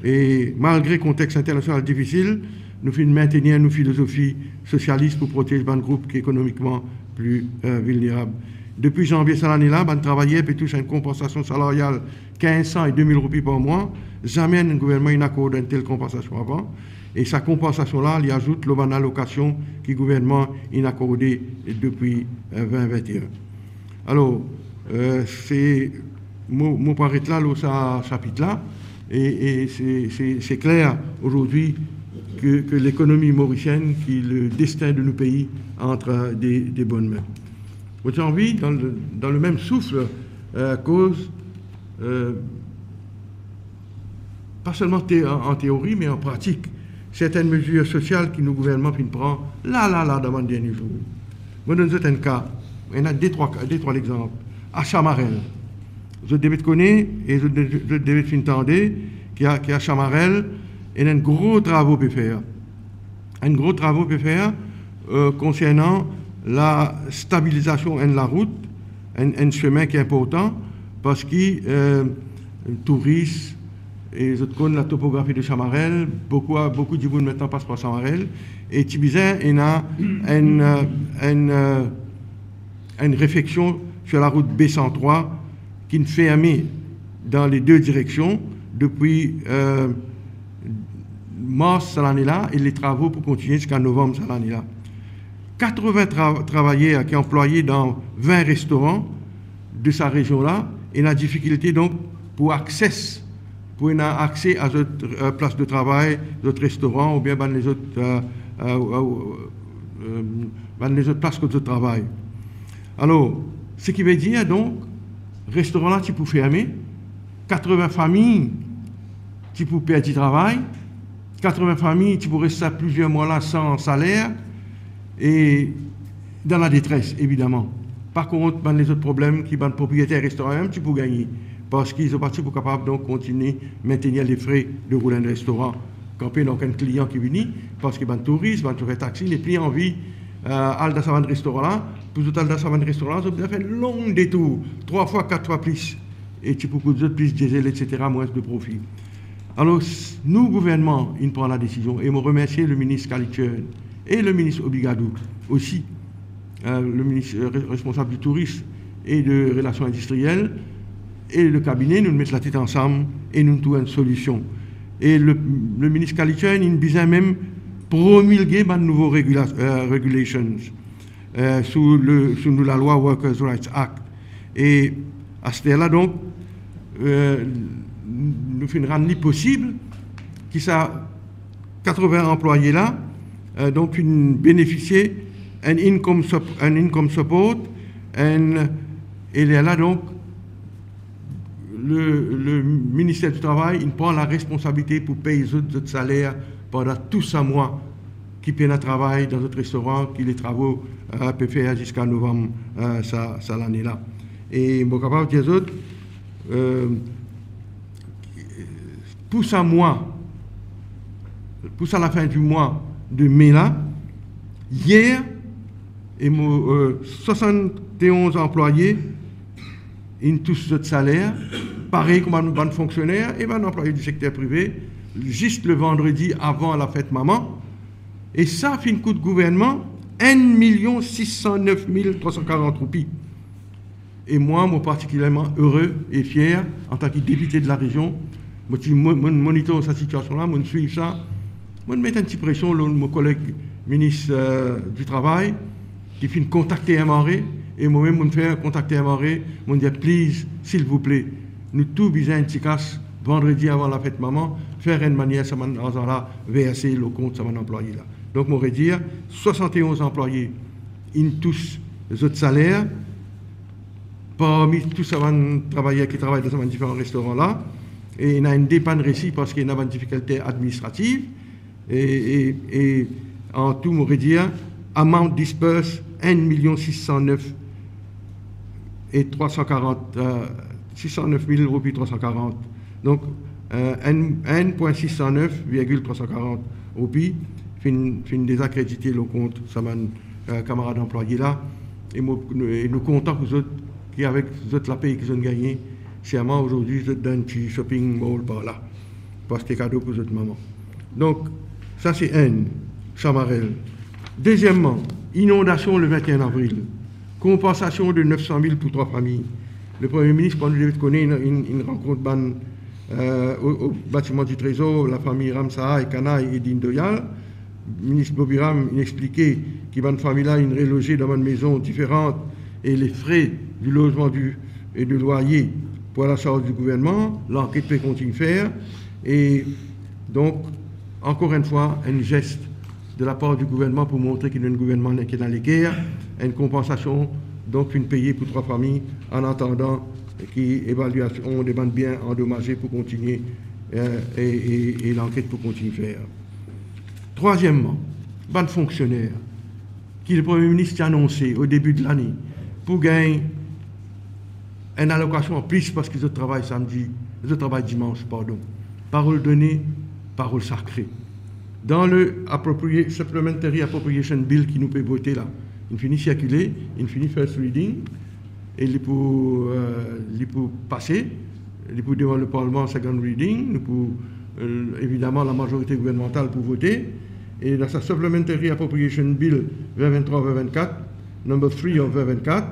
E malgre kontex internasional difisil, nou finn mintenir nou filozofi sosialis pou protez bann group ki ekonomikman pli, eh, vilnerab. Depi zanvie sa lane la, bann travayer pe tous enn konpansasion salaryal kinz san e de mil roupi par mwa. Zame enn gouvernman inn akord enn tel konpansasion avan. E sa konpansasion la, li azout lor bann alokasion ki gouvernman inn akorde depi, eh, vin vinn-e-enn. Alor, eh, se, mo, mo pou aret la lor sa sapit la, e, e se, se, se kler ozordi ke, ke lekonomi morisienn, ki le destin de nou pei ant de, de bonn min. Mo ti anvi, dan le, dan le mem souf, eh, koz, eh, pa selman te-, an, an teori, me an pratik, sertin mezir sosial ki nou gouvernman finn pran la, la, la, dan bann dernie zour. Mo donn zot enn ka, ena de, trwa ka, de, trwa lexanp. Asa marel. Zot devret kone, e zot de-, zot devret finn tande, ki a, ki a Chamarel, ena enn gro travo pe fer. Enn gro travo pe fer, eh, konsernan lastabilizasion enn larout, enn, enn semin ki inportan, parski, eh, touris, e zot konn latopografi de Chamarel, boukou, boukou dimoun aster pas par Chamarel, e ti bizin ena enn, eh, enn, eh, enn refleksion sir larout B san trwa ki'nn ferme dan le de direksion depi, eh, mars sa lane la, e le travo pou kontinie ziska novanm sa lane la. Katrovin tra-, travayer ki anplwaye dan vin restoran de sa rezion la, ena difikilte donk pou akses, pou ena akse a zot, eh, plas de travay, zot restoran oubien bann lezot, eh, eh, eh, eh, bann lezot plas kot zot travay. Alor, seki ve dir, donk, restoran la ti pou ferme, katrovin fami ti pou perdi travay, katrovin fami ti pou res sa plizier mwa la san saler, e dan ladetres, evidaman. Par kont, bann lezot problem ki bann propriyeter restoran mem ti pou gagne, parski zot pa ti pou kapav, donk, kontinie mintenir lefre de roule enn restoran kan pena okenn klian ki vini, parski bann touris, bann sofer taxi nepli anvi, eh, al dan sa bann restoran la. Pou zot al dan sa bann restoran la, zot bizin fer long detour, trwa fwa, kat fwa plis, e ti pou kout zot plis diesel, et cetera, mwins de profi. Alor, s-, nou, gouvernman, inn pran ladesizion, e mo remersie le minis Kalichern e le minis Obligado osi, eh, le minis, eh, re-, responsab di touris e de relasion indistriel, e le kabine, nou met latet ansam e nou trouv enn solision. E le, le minis Kalichern, inn bizin mem promilge bann nouvo regula-, eh, regulations, eh, sou le, sou nou lalwa Workers' Rights Act. E aster la, donk, eh, nou finn rann li posib ki sa katrovin anplwaye la, eh, donk, finn benefisie enn income sup-, enn income support, enn, e lerla, donk, le, le Minister di Travay, inn pran laresponsabilite pou pey zot, zot saler pandan tou sa mwa ki pena travay dan zot restoran, ki le travo, eh, pe fer ziska novanm, eh, sa, sa lane la. E mo kapav dir zot, eh, pou sa mwa, pou sa lafin di mwa de me la, yer, e mo, eh, swasann-e-onz anplwaye inn tous zot saler, parey kouma bann fonksioner e bann anplwaye di sekter prive, zis le vandredi avan lafet mama, e sa finn kout gouvernman enn milion sis san nef mil trwa san karant roupi. E mwa, mo partikilierman ere e fier, antan ki depite de larezion, mo ti, mo, mo monitor sa sitiasion la, mo swiv sa, mo met enn ti presion lor mo koleg minis, eh, di Travay, ki finn kontakte M R A, e mo mem mo fer kontakte M R A, mo dir, "Please, silvouple, nou tou bizin enn ti kas vandredi avan lafet mama, fer enn manier sa bann larzan la verse lor kont sa bann anplwaye la." Donk, mo redir, swasann-e-onz anplwaye inn tous zot saler, parmi tou sa bann travayer ki travay dan sa bann diferan restoran la, e ena enn de pa'nn resi parski ena bann difikilte administrativ, e, e, e an tou, mo redir, amount disbursed, enn milion sis san nef e trwa san karant, eh, sis san nef mil roupi trwa san karant. Donk, eh, enn, enn pwin sis san nef virgil trwa san karant roupi finn, finn deza kredite lor kont sa bann, eh, kamarad anplwaye la. E mo, nou, e nou kontan pou zot, ki avek zot lapey ki zot inn gagne, sirman azordi zot dan enn ti shopping mall par la, pou aste kado pou zot mama. Donk, sa se enn, Chamarel. Dezieman, inondasion le vinte et un avril. Konpansasion de nef san mil pou trwa fami. Le Premie Minis, kan nou devret kone, inn, inn, inn rankont bann, eh, o, o batiman di Trezor, lafami Ramsaha e Kanay e Digne Doyal. Minis Bobby Ram inn explike ki bann fami la inn reloze dan bann mezon diferan e le fre di lozman di, e de lwaye pou a lasarz di gouvernman. Lanket pe kontign fer. E donk, ankor enn fwa, enn zes de lapar di gouvernman pou montre ki nou enn gouvernman ki ena leker, enn konpansasion, donk, finn peye pou trwa fami, an atandan ki evaliasion de bann bien andomaze pou kontigne, eh, e, e, e lanket pou kontign fer. Trwazieman, bann fonksioner ki le Premie Minis ti anonse o debi de lane pou gagn enn alokasion anplis parski zot travay samdi, zot travay dimans, pardon. Parol done, parol sakre. Dan le appropria-, Supplementary Appropriation Bill ki nou pe vote la, inn fini sirkile, inn fini first reading, e li pou, euh, li pou pase, li pou devan le Parlement second reading, nou pou, euh, evidaman, lamazorite gouvernmantal pou vote, e dan sa Supplementary Appropriation Bill vingt vingt-trois vingt vingt-quatre, number three of vingt vingt-quatre,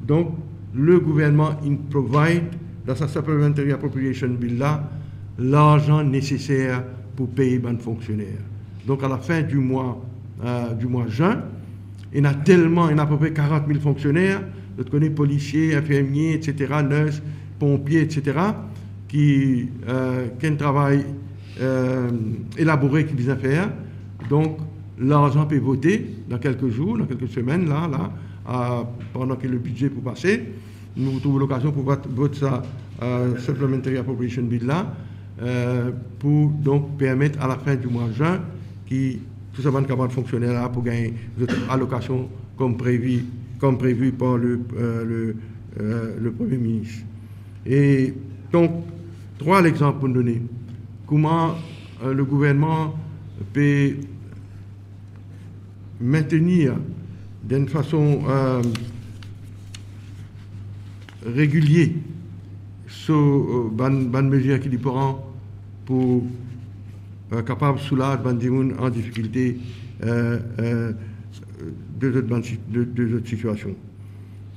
donk, le gouvernman inn provide dan sa Supplementary Appropriation Bill la, larzan neseser pou pey bann fonksioner. Donk, a la fin di mwa, euh, di mwa zin, ena telman, ena apepre karant mil fonksioner, zot kone polisie, infirmie, et cetera, nurse, ponpie, et cetera, ki, euh, ki ena enn travay, euh, elabore ki bizin fer. Donk, larzan pe vote dan kelke zour, dan kelke semenn, la, la, a, pandan ke le bidze pou pase. Nou trouv lokazion pou vot, vot sa, euh, Supplementary Appropriation Bill la, euh, pou donk permet a la fin di mwa zin ki tou sa bann kamarad fonksioner la pou gagn zot alokasion kom previ, kom previ par le, euh, le, euh, le Premie Minis. E donk, trwa lexanp pou nou done. Kouma, euh, le gouvernman pe maintenir dan enn fason, euh, regilie so, euh, bann, bann mezir ki li pran pou, euh, kapav soulaz bann dimoun an difikilte, euh, euh, de zot bann si-, de, de zot sitiasion.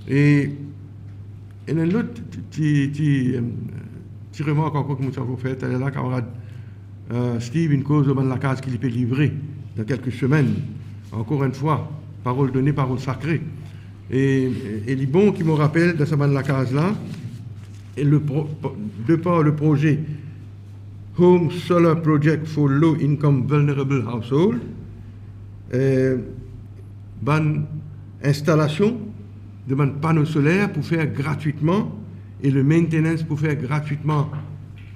E, e enn lot ti, ti, ti, euh, ti remark ankor ki mo ti anvi fer, taler la, kamarad, euh, Steve inn koz lor bann lakaz ki li pe livre dan kelke semenn. Ankor enn fwa, parol done, parol sakre. E, e li bon ki mo rapel dan sa bann lakaz la, e le pro-, de par le proze Home Solar Project for Low Income Vulnerable Household, euh, bann instalasion de bann pano soler pou fer gratwitman e le maintenance pou fer gratwitman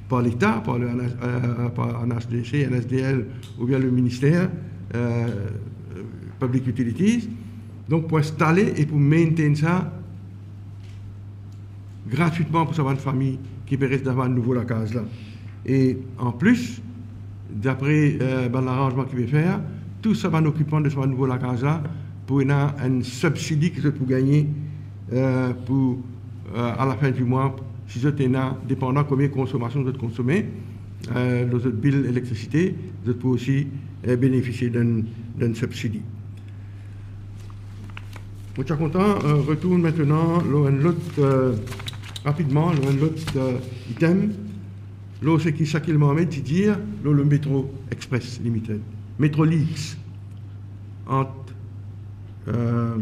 par Leta, par le, euh, par N H D C, N S D L oubien le minister, euh, Public Utilities. Donk, pou instale e pou maintain sa gratwitman pou sa bann fami ki pe res dan bann nouvo lakaz la. E anplis, dapre, euh, bann laranzman ki pe fer, tou sa bann okipan de sa bann nouvo lakaz la pou ena enn sibsidi ki zot pou gagne, euh, pou, euh, a la fin di mwa, si zot ena, depandan konbien konsomasion zot konsome, euh, lor zot bil elektrisite, zot pou osi, euh, benefisie dan, dan sibsidi. Mo ti a kontan, euh, retourn aster lor enn lot, euh, rapidman, lor enn lot, euh, item, lor seki Shakil Mohamed ti dir lor le Metro Express Limited, Metro Leaks, ant, euh,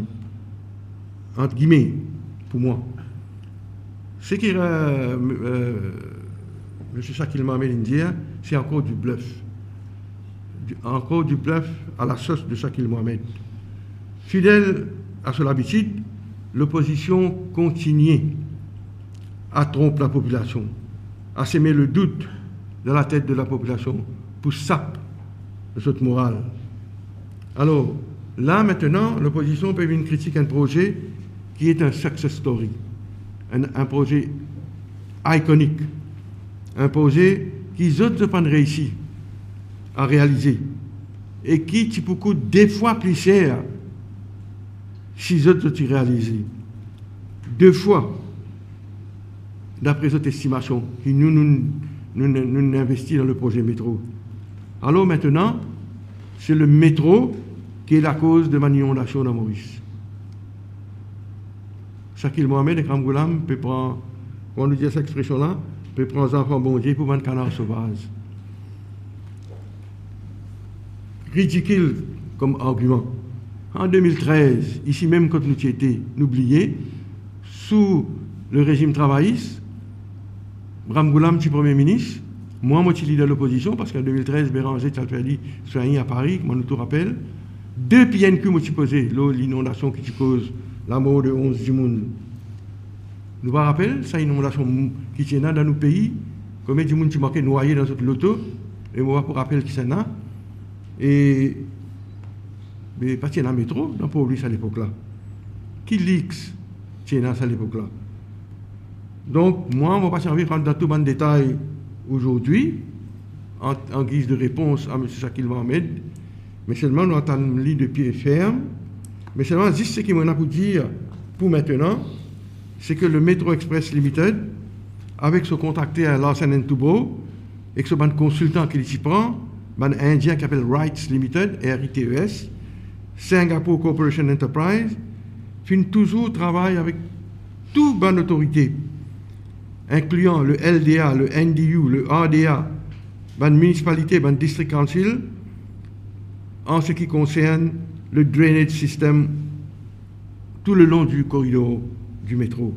ant gime, pou mwa. Seki, euh, m-, euh, misie Shakil Mohamed inn dir, se ankor diblef. Di-, ankor diblef a lasos de Shakil Mohamed. Fidel a so labitid, lopozision kontigne a tronp lapopilasion, a seme le dout dan latet de lapopilasion pou sap zot moral. Alor, la, aster, lopozision pe vinn kritik enn proze ki et enn success story, enn, enn proze ikonik, enn proze ki zot, zot pa'nn reisi a realize e ki ti pou kout de fwa pli ser si zot, zot ti realize. De fwa, dapre zot estimasion, ki nou, nou, nou, nou, nou investi dan le proze metro. Alor, aster, se le metro ki lakoz de bann inondasion dan Moris. Shakil Mohamed ek Ramgoolam pe pran, kouma nou dir sa expresion la, pe pran zanfan Bondie pou bann kanar sovaz. Ridikil kom argiman. An de mil trez, isi mem kot nou ti ete, nou bliye, sou le rezim travayis, Ramgoolam ti Premie Minis, mwa mo ti lider lopozision, parski an de mil trez, Béranger ti al fer li swagn a Pari, kouma nou tou rapel. De P N Q mo ti poze lor linondasion ki ti koz lamor de onz dimoun. Nou pa rapel sa inondasion m-, ki ti ena dan nou pei, konbien dimoun ti manke nwaye dan zot loto, e mo pa pou rapel kisannla. E, me pa ti ena metro dan Port Louis alepok la. Ki lix ti ena sa lepok la? Donk, mwa, mo pa ti anvi rant dan tou bann detay azordi, an, an giz de repons a Misie Shakil Mohamed, me selman nou atann li de pie ferm. Me selman, zis seki mo ena pou dir pou mintenan, se ke le Metro Express Limited, avek so kontrakter Larsen and Toubro, ek so bann konsiltan ki li ti pran, bann Indien ki apel Rites Limited, R I T E S, Singapore Corporation Enterprise, finn touzour travay avek tou bann otorite, inklian le L D A, le N D U, le R D A, bann minisipalite, bann district council, an seki konsern le drainage system tou le lon di koridor di metro.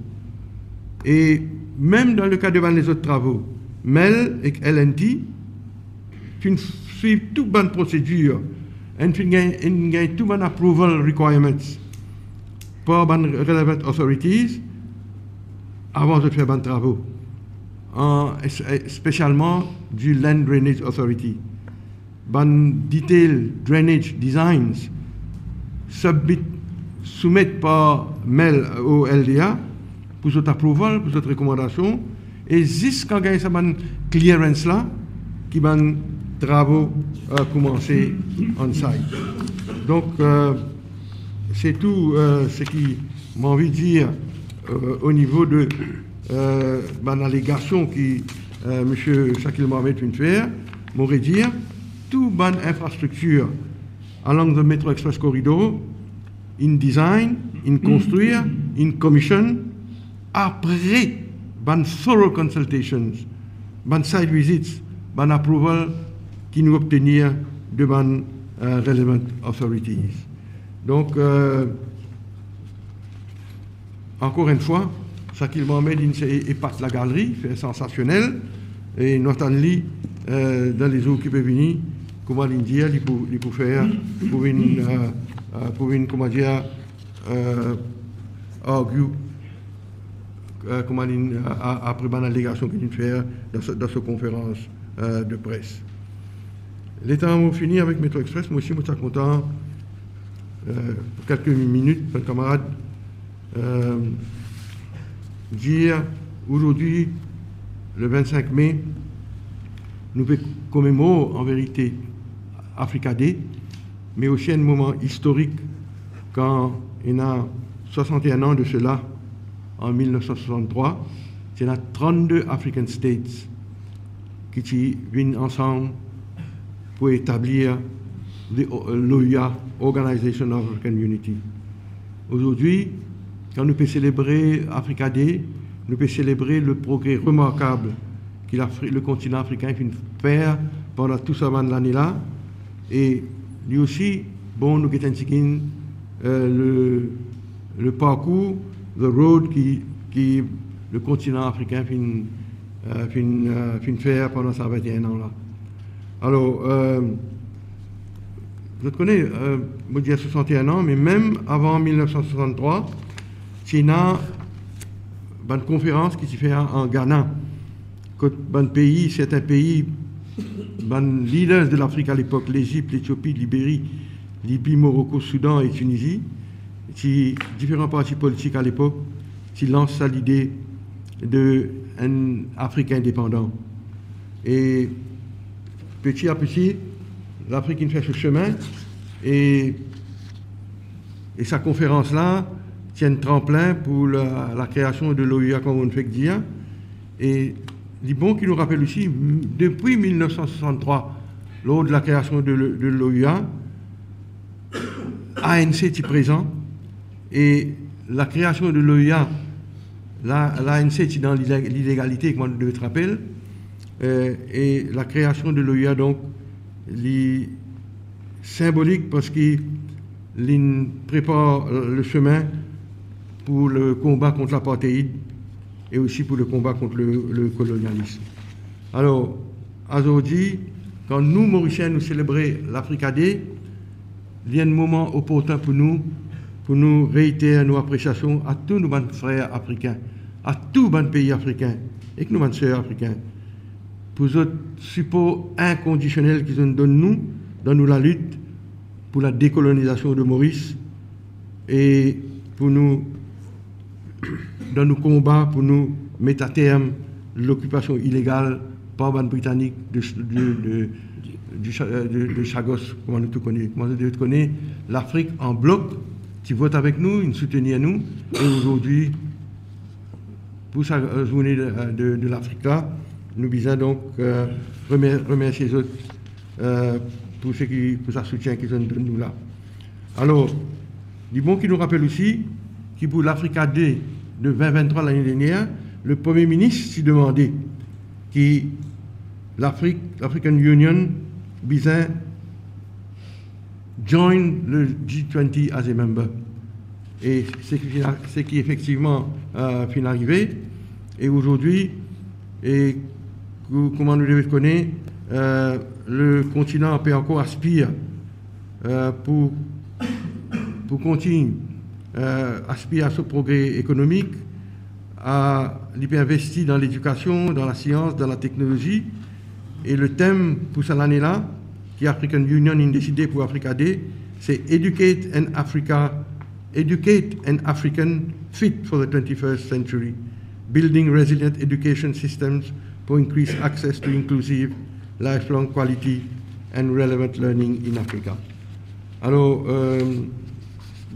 E mem dan le ka de bann lezot travo, Mel ek L and T finn swiv tou bann prosedir, enn finn gagn, enn gagn tou bann approval requirements par bann relevant authorities avan zot fer bann travo, an, es-, espesialman di Land Drainage Authority. Bann detail drainage designs submit, soumet par Mel o L D A pou zot approval, pou zot rekomandasion, e zis kan gagn sa bann clearance la, ki bann travo, euh, koumanse on site. Donk, euh, se tou, euh, seki mo anvi dir, euh, o nivo de, euh, bann alegasion ki, euh, Misie Shakil Mohamed finn fer. Mo redir, tou bann infrastriktir along the Metro Express Corridor, inn design, inn konstrir, inn commission, apre bann thorough consultations, bann site visits, bann approval ki nou obtenir de bann, euh, relevant authorities. Donk, euh, ankor enn fwa, Shakil Mohamed inn sey epat lagaleri, fer sansasionel, e nou atann li, euh, dan lezour ki pe vini, kouma li'nn dir, li pou, li pou fer, pou vinn, euh, euh, pou vinn, kouma dir, euh, argue, euh, kouma li'nn, a-, a-, apre bann alegasion ki li'nn fer dan so, dan so konferans, euh, de pres. Letan mo fini avek Metro Express, mo osi mo ti kontan, euh, pou kelke minit, bann kamarad, euh, dir, azordi, le vinn-sink me, nou pe komemor, an verite, Africa Day, me osi enn moman istorik kan ena swasant-e-enn an de sela, an mil nef san swasant-trwa, ti ena trant-de African States ki ti vinn ansam pou etablir the, l'O U A, Organization of African Unity. Azordi, kan nou pe selebre Africa Day, nou pe selebre le progre remarkab ki Lafri-, le kontinan afrikin finn fer pandan tou sa bann lane la, e li osi, bon, nou gete enn tigit, euh, le, le parkour, the road ki, ki le kontinan afrikin finn, euh, finn, euh, finn fer pandan sa vinn-e-enn an la. Alor, euh, zot kone, euh, mo dir swasant-e-enn an, me mem avan mil nef san swasant-trwa, ti ena bann konferans ki ti fer an Ghana, kot bann pei, sertin pei, bann leaders de Lafrik a lepok, Lezip, Letiopi, Liberi, Libi, Moroko, Soudan e Tinizi, ti diferan parti politik a lepok, ti lans sa lide de enn Afrik indepandan. E peti a peti, Lafrik inn fer so semin, e, e sa konferans la ti enn tranplin pou la, lakreasion de l'O U A, kouma mo fek dir. E li bon ki nou rapel osi, m-, depi mil nef san swasant-trwa, lor de lakreasion de l-, de l'O U A, A N C ti prezan, e lakreasion de l'O U A, la, l'A N C ti dan lile-, lilegalite, kouma nou dwe rapel, euh, e lakreasion de l'O U A, donk, li sinbolik parski li'nn prepar le semin pou le konba kont lapartheid e osi pou le konba kont le, le kolonialism. Alor, azordi, kan nou, Morisien, nou selebre Lafrika Day, li enn moman oportin pou nou, pou nou reiter nou apresiasion a tou nou bann frer afrikin, a tou bann pei afrikin, ek nou bann ser afrikin, pou zot sipor inkondisionel ki zot donn nou dan nou lalit pou la dekolonizasion de Moris e pou nou, dan nou konba pou nou met aterm lokipasion ilegal par bann Britanik de, de, de, de, de Chagos, kouma nou tou kone. Kouma nou tou kone, Lafrik an blok ti vot avek nou, inn soutenir nou, e azordi, pou sa, euh, zourne de, de, de Lafrik la, nou bizin donk, euh, remer-, remersie zot, euh, pou seki, pou sa soutien ki zot inn donn nou la. Alor, li bon ki nou rapel osi ki pou Lafrika Day de vin vinn-trwa lane dernier, le Premie Minis ti demande ki Lafrik, l'African Union bizin join le G twenty as a member. E seki finn a-, seki efektivman, euh, finn arive. E azordi, e kou-, kouma nou deve kone, euh, le kontinan pe ankor aspir, euh, pou, pou kontign, euh, aspir a so progre ekonomik, a, li pe investi dan ledikasion, dan lasians, dan lateknolozi. E le tem pou sa lane la, ki African Union inn deside pou Africa Day, se Educate an Africa, Educate an African fit for the twenty-first century, building resilient education systems for increased access to inclusive, lifelong quality and relevant learning in Africa. Alor, euh,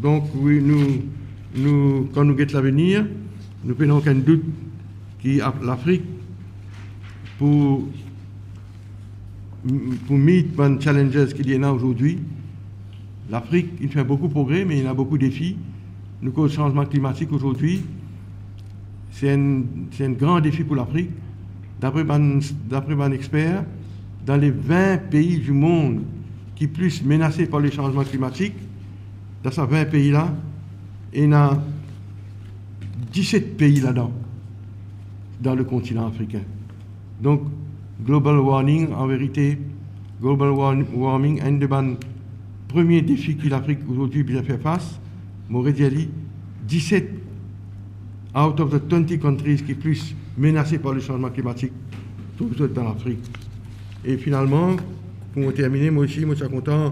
donk, wi, nou, nou, kan nou get lavenir, nou pena okenn dout ki ap-, Lafrik pou, pou meet bann challenges ki li ena azordi. Lafrik, inn fer boukou progre, me ena boukou defi. Nou koz sanzman klimatik azordi, se enn, se enn gran defi pou Lafrik. Dapre bann, dapre bann exper, dan le vin pei dimond ki plis menase par le sanzman klimatik, dan sa vin pei la, ena diset pei ladan, dan le kontinan afrikin. Donk, global warming, an verite, global war-, warming, enn de bann premie defi ki Lafrik azordi bizin fer fas, mo redir li, diset out of the twenty countries ki plis menase par le sanzman klimatik, trouv zot dan Lafrik. E finalman, pou mo termine, mo osi, mo ti a kontan,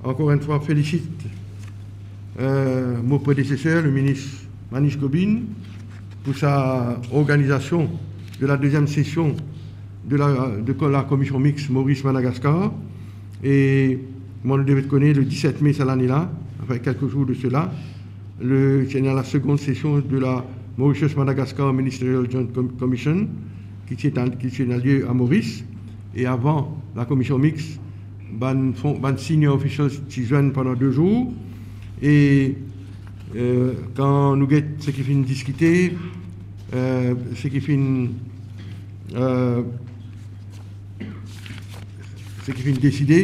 ankor enn fwa, felisit, euh, mo predeseser, le minis Manish Gobin, pou sa organizasion de la deziem sesion de la, de la Komision Miks Moris-Madagaskar. E kouma nou devret kone, le diset me sa lane la, anfin, kelke zour de sela, le, ti ena la segonn sesion de la Mauritius Madagascar Ministerial Joint Com-, Commission, ki ti ena, ki ti ena lie a Moris. E avan la Komision Miks, bann fon-, bann senior officials ti zwenn pandan de zour. E, euh, kan nou get seki finn diskite, euh, seki finn, euh, seki finn deside,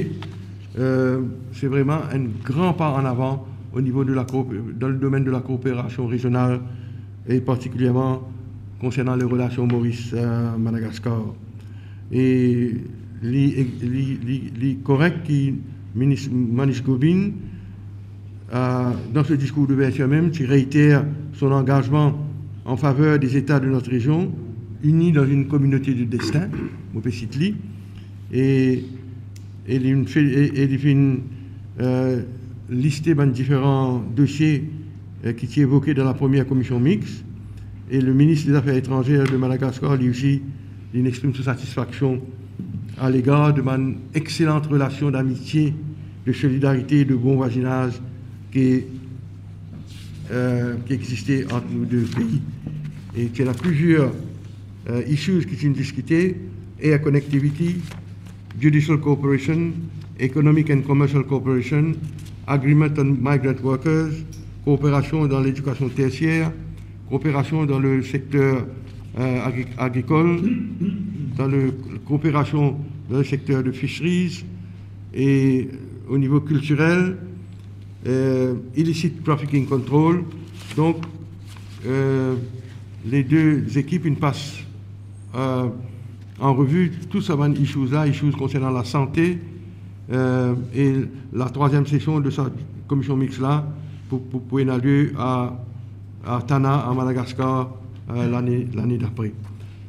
euh, se vreman enn gran pa an avan o nivo de la koop-, dan le domenn de la kooperasion rezional e partikilierman konsernan le relasion Moris, euh, Madagaskar. E li, li, li, li korek ki minis Manish Gobin, euh, dan so diskour d'ouvertir mem, ti reiter son angazman an faver de Zeta de notre région, unis dans une communauté de destin, mo pe sit li, e, e li finn fe-, e, e li finn, euh, liste bann diferan dosie, euh, ki ti evoke dan la premie Komision Miks, e le minis de Zafer Etranzer de Madagaskar, li osi, li exprim so satisfaksion a legar de bann exselant relasion d'amitie, de solidarite e de bon vwazinaz ki, euh, ki existe ant nou de pei. E ti ena plizier, euh, issues ki ti diskite, air connectivity, judicial cooperation, economic and commercial cooperation, agreement on migrant workers, kooperasion dan ledikasion tersier, kooperasion dan le sekter, euh, agri-, agrikol, dan le, kooperasion dan le sekter de fisheries, e o nivo kiltirel, euh, illicit trafficking control. Donk, euh, le de zekip inn pas, euh, an revi tou sa bann issues la, issues konsernan lasante, euh, e la trwaziem sesion de sa Komision Miks la pou, pou, pou ena lie a, a Tana, a Madagaskar, euh, lane, lane dapre.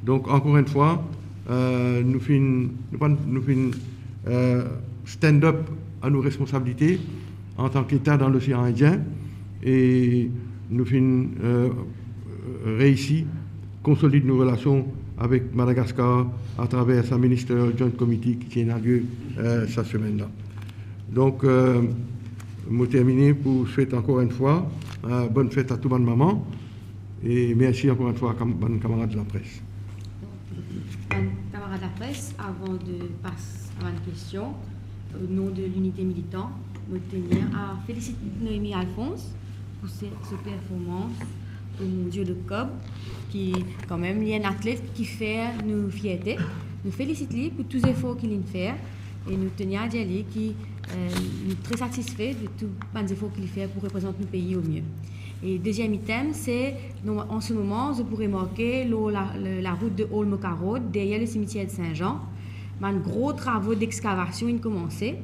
Donk, ankor enn fwa, euh, nou finn, nou pa, nou finn, euh, stand up a nou responsabilite antan ki Eta dan Losean Indien, e nou finn, euh, reisi konsolid nou relasion avek Madagaskar atraver sa Ministerial Joint Committee ki ti ena lie, eh, sa semenn la. Donk, eh, mo termine pou swet ankor enn fwa, eh, bonn fet a tou bann mama, e mersi ankor enn fwa kam-, bann kamarad lapres. Bann kamarad lapres, avan de pas a bann kestion, o non de Linite Militan, mo tenir a felisit Noémie Alphonse pou se, so performans pou Mondiaux de Cob, ki kanmem li enn atlet ki fer nou fierte. Nou felisit li pou tou zefor ki linn fer e nou tenir a dir li ki, eh, nou tre satisfe de tou bann zefor ki li fer pou reprezant nou pei o mie. E deziem item, se, non, an se moman, zot pou remarke lor la, le, larout de Old Moka Road, deryer le simitier de Saint-Jean, bann gro travo dexkavasion inn komanse.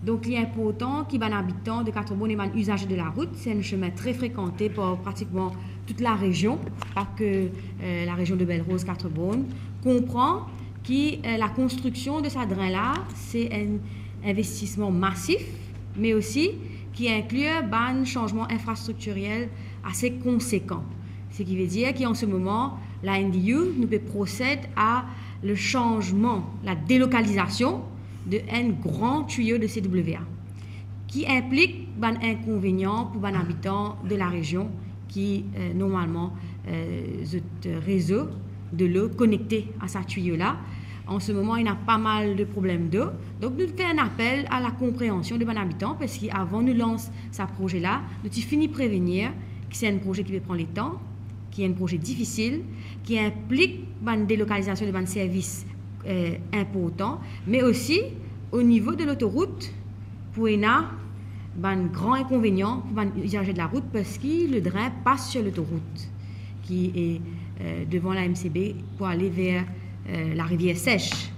Donk, li inportan ki bann abitan de Quatre-Bornes e bann izaze de larout, se enn semin tre frekante par pratikman tout larezion, pa ke, eh, larezion de Belle Rose, Quatre-Bornes, konpran ki, eh, lakonstriksion de sa drin la, se enn investisman masif, me osi ki inklir bann sanzman infrastriktirel ase konsekan. Seki ve dir ki an se moman, la N D U, nou pe prosed a le sanzman, la delokalizasion de enn gran tiyo de C W A, ki inplik bann inkonvenian pou bann abitan de larezion ki, eh, normalman, eh, zot rezo delo konekte a sa tiyo la. An se moman, ena pa mal de problem dlo. Donk, nou fer enn apel a lakonpreansion de bann abitan, parski avan nou lans sa proze la, nou ti fini prevenir ki se enn proze ki pe pran letan, ki enn proze difisil, ki inplik bann delokalizasion de bann servis, eh, inportan, me osi o nivo de lotorout, pou ena bann gran inkonvenian pou bann izaze de larout, parski le drin pas sir lotorout ki e, eh, devan la M C B pou ale ver, eh, Larivier Sech.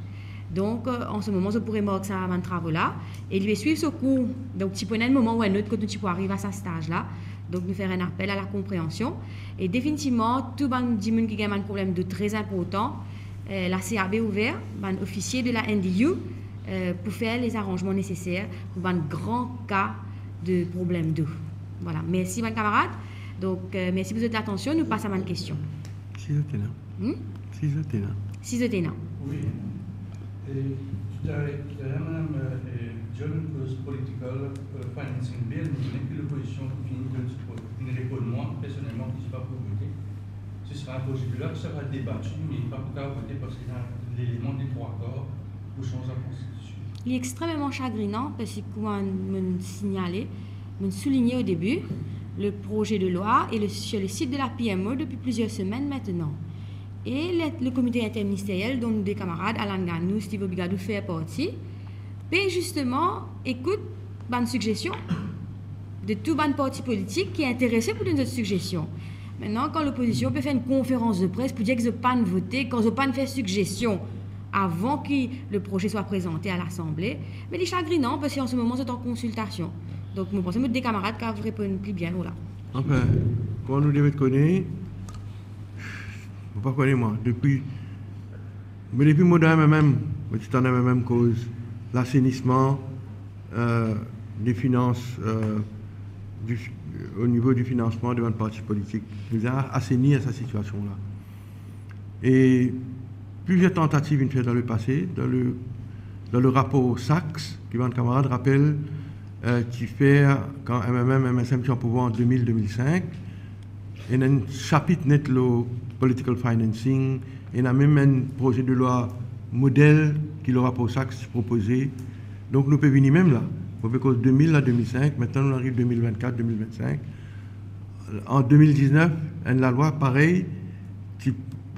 Donk, eh, an se moman, zot pou remark sa bann travo la, e li pe swiv so kour. Donk, ti pou ena enn moman ou enn lot kot nou ti pou ariv a sa staz la. Donk, nou fer enn apel a lakonpreansion. E definitivman, tou bann dimoun ki gagn bann problem dlo tre inportan, eh, la C A B ouver, bann ofisie de la N D U, eh, pou fer lezaranzman neseser pou bann gran ka de problem dlo. Vwala, mersi bann kamarad. Donk, eh, mersi pou zot latansion. Nou pas a bann kestion. Si zot ena. Hmm? Si zot ena. Si zot ena. Wi. E toutalè, toutalè, madam, eh, John koz political, eh, financing bill, nou konnen ki lopozision finn donn, finn reponn mwa, personelman, ki zot pa pou vote. Se sera enn prozedila ki sera debati, me pa pou kapav vote parski ena leleman de trwa kar pou sanz lakonstitision. Li extrememan sagrinan, parski kouma mo'nn signale, mo'nn souligne au début, le projet de loi est le, sur le site de la P M O depuis plusieurs semaines maintenant. E le, le comité interministériel dont nou de kamarad, Alan Ganou, Steve Obigadou fer parti, pe zisteman ekout bann sigzestion de tou bann parti politik ki interese pou donn zot sigzestion. Mintnan, kan lopozision pe fer enn konferans de pres pou dir ki zot pa'nn vote, kan zot pa'nn fer sigzestion avan ki le proze swa prezante a Lasanble, me li sagrinan, parski an se moman zot an konsiltasion. Donk, mo panse mo de kamarad kav reponn pli bien lor la. Anfin, kouma nou de met kone, mo pa kone mwa, depi, me depi mo dan M M M, mo ti tann M M M koz lasenisman, eh, de finans, eh, di, o nivo di finansman de bann parti politik. Nou a asenir sa sitiasion la. E plizier tantativ inn fer dan lepase, dan le, dan le rapor Sachs, ki bann kamarad rapel, eh, ti fer kan M M M, M S M ti an pouvwar an de mil, de mil sink, ena enn sapit net lor political financing, ena mem enn proze de lwa model ki lor rapor Sachs ti propoze. Donk nou pe vini mem la. Mo pe koz de mil a de mil sink, mintnan nou ariv de mil vennkat, de mil vennsink. An de mil diznef, enn lalwa parey ti,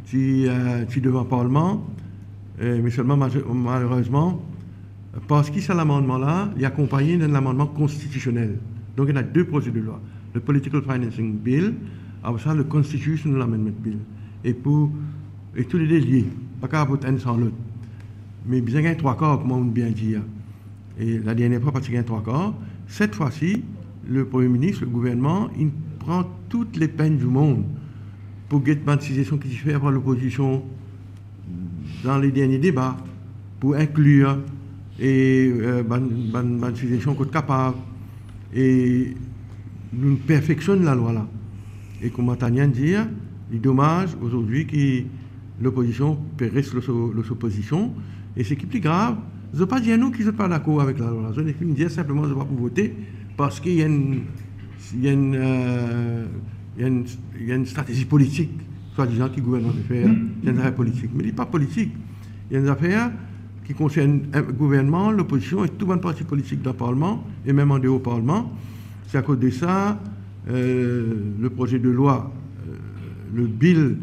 ti, eh, ti devan parlman, eh, me selman maze-, malerezman, parski sa lamannman la, li akonpagne d'enn lamannman konstitisionel. Donk, ena de proze de lwa. Le Political Financing Bill, apre sa, le Constitutional Amendment Bill. E pou, e toulede lie. Pa kapav vot enn san lot. Me bizin gagn trwa kar, kouma ou'nn bien dir. E ladernie fwa, pa ti gagn trwa kar. Set fwa si, le Premie Minis, le gouvernman, inn pran tout lepenn dimond pou get bann sigzestion ki ti fer par lopozision dan le dernie deba pou inklir e, eh, bann, bann, bann sigzestion kot kapav, e nou perfeksionn lalwa la. E kouma Tania dir, Li domaz azordi ki lopozision pe res lor so, lor so pozision, e seki pli grav, zot pa dir nou ki zot pa dakor avek lalwa la. Zot finn dir sinpleman zot pa pou vote parski ena enn, ena enn, eh, ena enn, ena enn stratezi politik, swadizan ki gouvernman pe fer, ena enn zafer politik. Me li pa politik. Ena enn zafer ki konsern, eh, gouvernman, lopozision e tou bann parti politik dan parlman e mem andeor parlman. Se akoz de sa, eh, le proze de lwa, eh, le bill,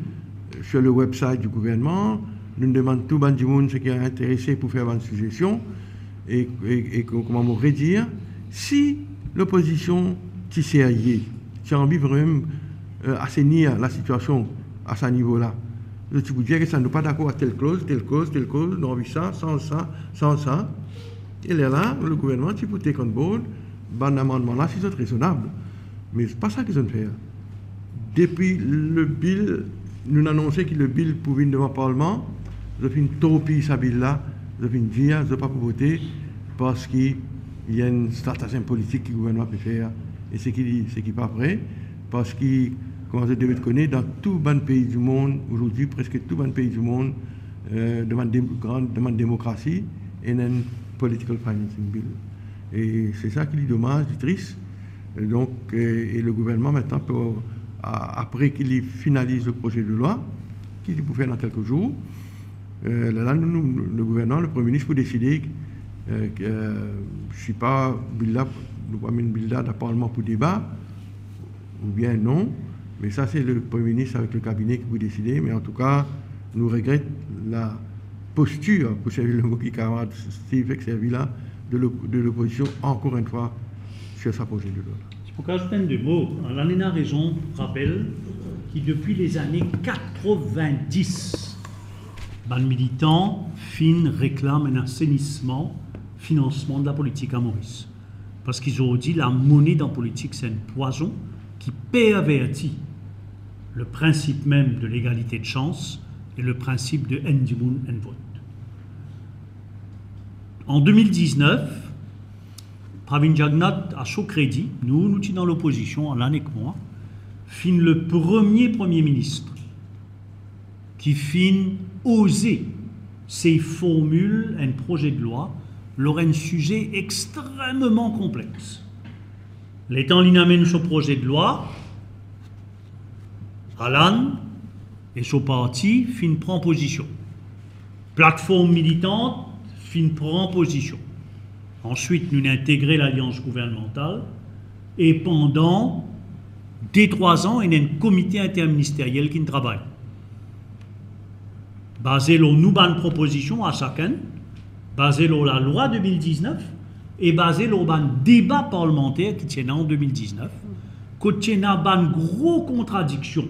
eh, sur le website du gouvernman, nou demann tou bann dimoun seki interese pou fer bann sizesion, e, e, e ko-, kouma mo redir, si lopozision ti serye, ti anvi vremem, eh, asenir lasitiasion a sa nivo la, zot ti pou dir ki sa nou pa dakor a tel kloz, tel kloz, tel kloz, nou anvi sa, sanz sa, sanz sa. E lerla, le gouvernman ti pou take on board bann amannman la, si zot rezonab. Me pa sa ki zot fer. Depi le bill, nou anonse ki le bill pou vinn devan parlman, zot finn torpiy sa bill la, zot finn dir zot pa pou vote, parski ena enn stratazem politik ki gouvernman pe fer, e seki, seki pa vre, parski, kouma zot dimoun kone, dan tou bann pei dimond, azordi, preske tou bann pei dimond, eh, dan bann dem-, gran, dan bann demokrasi, ena enn political financing bill. E se sa ki li domaz, li tris. E donk, eh, e le gouvernman aster, pou, a-, apre ki li finaliz le proze de lwa, ki li pou fer dan kelke zour, eh, lerla, nou, nou, le gouvernman, le Premie Minis pou deside, eh, ki, eh, si pa bill la, nou pou amenn bill la dan parlman pou deba, oubien non, me sa se le Premie Minis avek le kabine ki pou deside, me antouka, nou regret la postir, pou servi le mo ki kamarad Steve fek servi la, de lo-, de lopozision, ankor enn fwa, sur sa proze de lwa. Ti pou azout enn de mo, Alan ena rezon, rapel ki depi lezane katrovindis, bann militan finn reklam enn asenisman finansman de lapolitik a Moris. Parski zordi, lamone dan politik, se enn pwazon ki perverti le prinsip mem de legalite de sans e le prinsip de enn dimoun, enn vot. An de mil diznef, Pravind Jugnauth, a so kredi, nou, nou ti dan lopozision, Alan ek mwa, finn le premie Premie Minis ki finn oze sey formil enn proze de lwa lor enn size extrememan konplex. Letan linn amenn so proze de lwa, Alan e so parti finn pran pozision. Platform Militant finn pran pozision. Answit, nou integre lalians gouvernmantal e pandan de, trwa an, ena enn komite interministeriel ki'nn travay. Baze lor nou bann propozision a sakenn, baze lor lalwa de mil diznef e baze lor bann deba parlmanter ki ti ena an de mil diznef, kot ti ena bann gro kontradiksion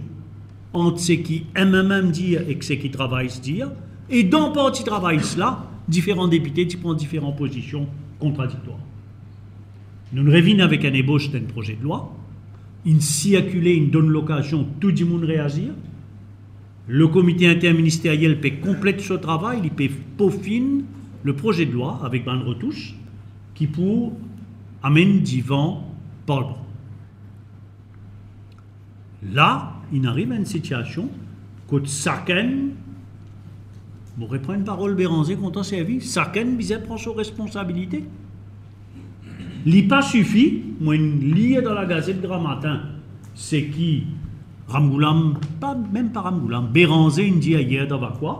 ant seki M M M dir ek seki Travayis dir, e dan Parti Travayis la, diferan depite ti pran diferan pozision kontradiktwar. Nou'nn revinn avek enn ebos dan enn proze de lwa, inn sirkile, inn donn lokazion tou dimoun reazir. Le komite interministeriel pe konplet so travay, li pe pofinn le proze de lwa avek bann retous ki pou amenn divan parlman. La, inn ariv enn sitiasion kot sakenn, mo repran enn parol Beranze kontan servi, sakenn bizin pran so responsabilite. Li pa sifi, mo inn lir dan lagazet Gramatin, seki Ramgoolam, pa, mem pa Ramgoolam, Beranze inn dir yer dan Vakwa,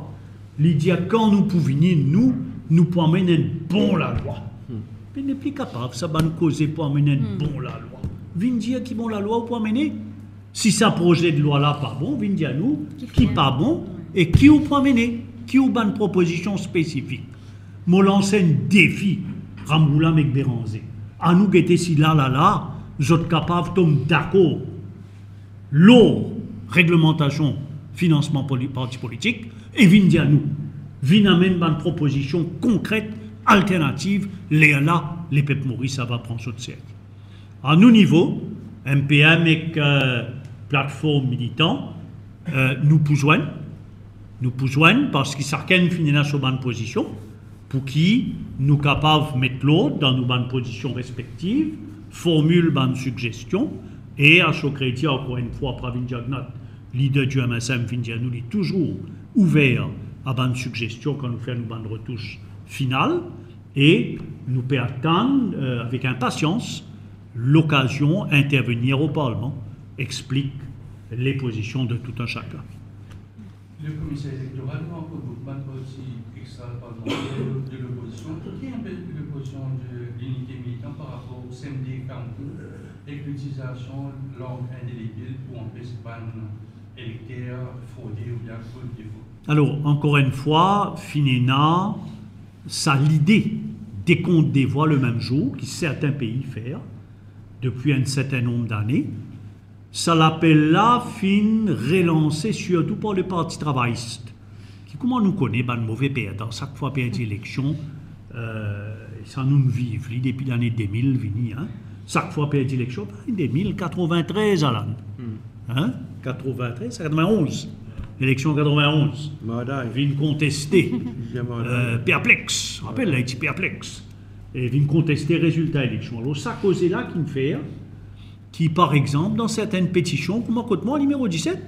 li dir, kan nou pou vini, nou, nou pou amenn enn bon lalwa. Hmm. Me nepli kapav sa bann koze pou amenn enn Hmm. bon lalwa. Vinn dir ki bon lalwa ou pou amene. Si sa proze de lwa la pa bon, vinn dir nou ki ki fer. pa bon e ki ou pou amene, ki ou bann propozision spesifik. Mo lans enn defi Ramgoolam ek Beranze. Anou gete si la, la, la, zot kapav tom dakor lor reglemantasion finansman poli-, parti politik e vinn dir nou, vinn amenn bann propozision konkret, alternativ, lerla lepep Moris ava pran zot serye. A nou nivo, M P M ek, eh, Platform Militant, eh, nou pou zwenn, nou pou zwenn, parski sakenn finn ena so bann pozision, pou ki nou kapav met lord dan nou bann pozision respektiv, formil bann sigzestion, e a so kredi, ankor enn fwa, Pravind Jugnauth Lider di M S M finn dir nou li touzour ouver a bann sigzestion kan nou fer nou bann retouch final, e nou pe atann, euh, avek inpasians lokazion intervenir o Parlman, explik les positions de tout un chacun. Le commissaire électoral, nou ankor boukou bann parti extra-parlementaire de l'opposition. Ki enpe l'opposition de l'Unité Militante par rapor o C M D Cameroun ek litilizasion lang indelebil pou anpes bann elekter frode oubien koz defo? Alor, ankor enn fwa, finn ena sa lide dekont de vwa le mem zour ki sertin pei fer depi enn sertin nonb dane. Sa lapel la finn relanse sirtou par le Parti Travayis, ki, kouma nou kone, bann move perdan, sak fwa perdi eleksion, euh, sa nou'nn viv li depi lane de mil vini, hein. Sak fwa perdi eleksion, lane de mil, katrovin-trez, Alan. Hmm. Hein? Katrovin-trez, sa katrovin-onz. Eleksion katrovin-onz. Marday. Vinn konteste. Deziem marday. Euh, perplex. Rapel, la, li ti perplex. E vinn konteste rezilta eleksion. Alor, sa koze la ki'nn fer ki, par exanp, dan sertin petision, kouma kot mwa, nimero diset,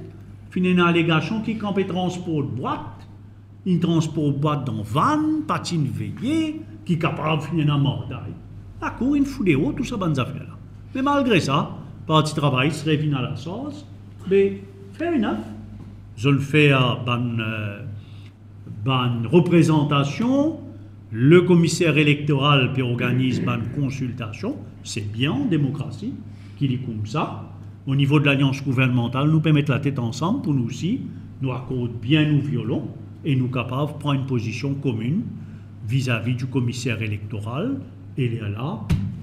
finn ena alegasion ki kan pe transport bwat, inn transport bwat dan vann, pa ti'nn veye, ki kapav finn ena marday. Lakour inn fou deor tou sa bann zafer la. Me malgre sa, Parti Travayis revinn a lasarz, be, fair enough. Zot fer bann, euh, bann reprezantasion, le komiser elektoral pe organiz bann konsiltasion, se bien an demokrasi ki li koumsa. O nivo de lalians gouvernmantal, nou pe met latet ansam pou nou osi, nou akord bien nou violon e nou kapav pran enn pozision kominn vizavi di komiser elektoral, e lerla,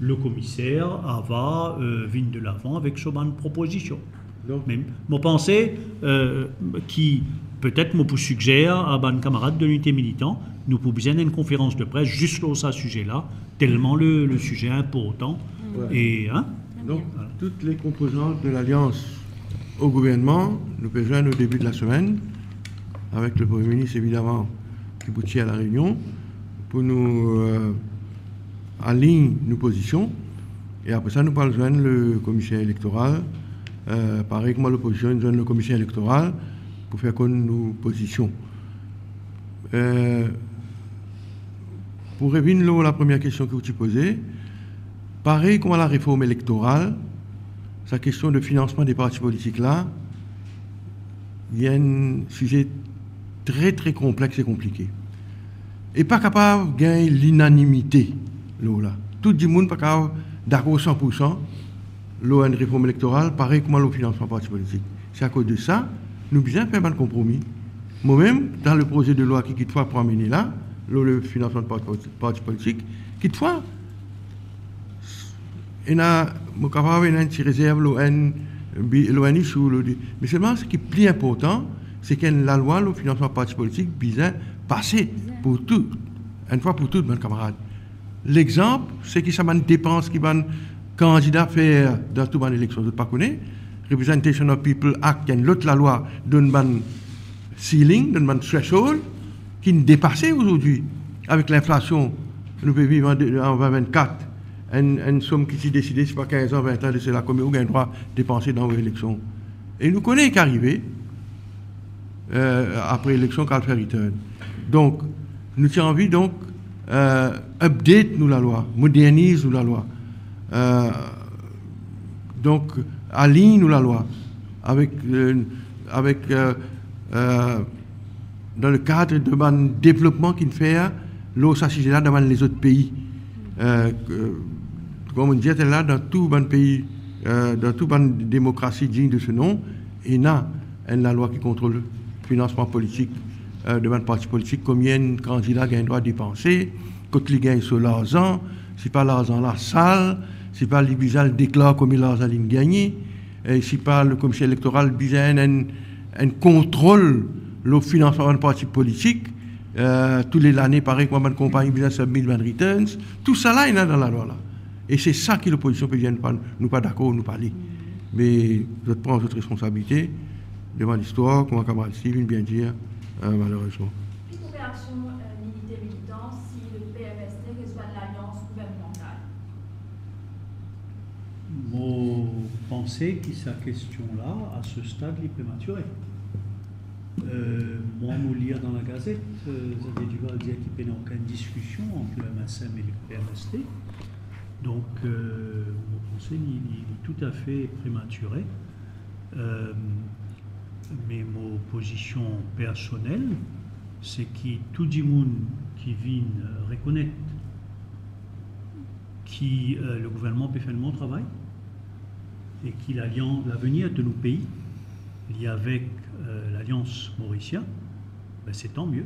le komiser ava, euh, vinn de lavan avek so bann propozision. Donk, me mo panse, euh, ki petet mo pou sigzer a bann kamarad de Linite Militan, nou pou bizin enn konferans de pres zis lor sa size la, telman le, le size inportan. Wi. E, hein? Donk, tou le konpozan de lalians o gouvernman, nou pe zwenn o debi de lasemenn, avek le Premie Minis, evidaman, ki pou tir La Rényon, pou nou, euh, align nou pozision. E apre sa, nou pou al zwenn le komiser elektoral, euh, parey kouma lopozision inn zwenn le komiser elektoral pou fer konn nou pozision. Euh, pou revinn lor lapremier kestion ki ou ti poze, parey kouma lareform elektoral, sa kestion de finansman de parti politik la, li enn size tre, tre konplex e konplike. E pa kapav gagn linanimite lor la. Tou dimoun pa kapav dakor san pou san lor enn reform elektoral, parey kouma lor finansman parti politik. Se akoz de sa, nou bizin fer bann konpromi. Momem, dan le proze de lwa ki kitfwa pou amene la, lor le finansman parti, parti politik, kitfwa, ena, mo kapav ena enn ti rezerv lor enn bi-, lor enn issue, lor de, me selman seki pli inportan, se ki enn lalwa lor finansman parti politik bizin pase pou tou, enn fwa pou tou, bann kamarad. Lexanp, seki sa bann depans ki bann kandida fer dan tou bann eleksion, zot pa kone, Representation of People Act, enn lot lalwa donn bann ceiling, donn bann threshold, ki'nn depase azordi avek linflasion nou pe viv an de, an vin vinn-kat, enn, enn som ki ti deside, sipa kinz an, vin an de sela, konbien ou gagn drwa depanse dan ou eleksion. E nou kone ki arive, euh, apre eleksion, kan al fer return. Donk, nou ti anvi, donk, euh, update nou lalwa, moderniz nou lalwa. Euh, donk, align nou lalwa avek, euh, avek, euh, euh, dan le kad de bann devlopman ki'nn fer lor sa size la dan bann lezot pei. Euh, ke, kouma mo dir, tel la, dan tou bann pei, euh, dan tou bann demokrasi dign de se nom, ena enn lalwa ki kontrol finansman politik, euh, de bann parti politik, konbien enn kandida gagn drwa depanse, kot li gagn so larzan, sipa larzan la sal, sipa li bizin al deklar konbien larzan li'nn gagne, e sipa le komiser elektoral bizin enn, enn kontrol lor finansman bann parti politik, euh, tou le lane, parey kouma bann konpagni bizin submit bann returns, tousala ena dan lalwa la. E se sa ki lopozision pe dir, nou pa, nou pa dakor, nou pa ale. Me zot pran zot responsabilite, devan listwar, kouma kamarad Steve inn bien dir, euh, malerezman. Ki kooperasion, euh, Linite Militan si le P M S T rezwenn lalians gouvernmantal? Mo panse panse ki sa kestion la, a se stad, li prematire. Euh, mwa, mo lir dan lagazet, euh, Xavier Duval dir ki pena okenn diskision ant l'O M S M e le P M S T. Donk, euh, mo panse li, li, li toutafe prematire. Euh, me mo pozision personel, se ki tou dimoun ki vinn, euh, rekonet ki, euh, le gouvernman pe fer enn bon travay e ki lalian-, lavenir de nou pei, li avek, euh, Lalians Morisien, ben, se tan mie.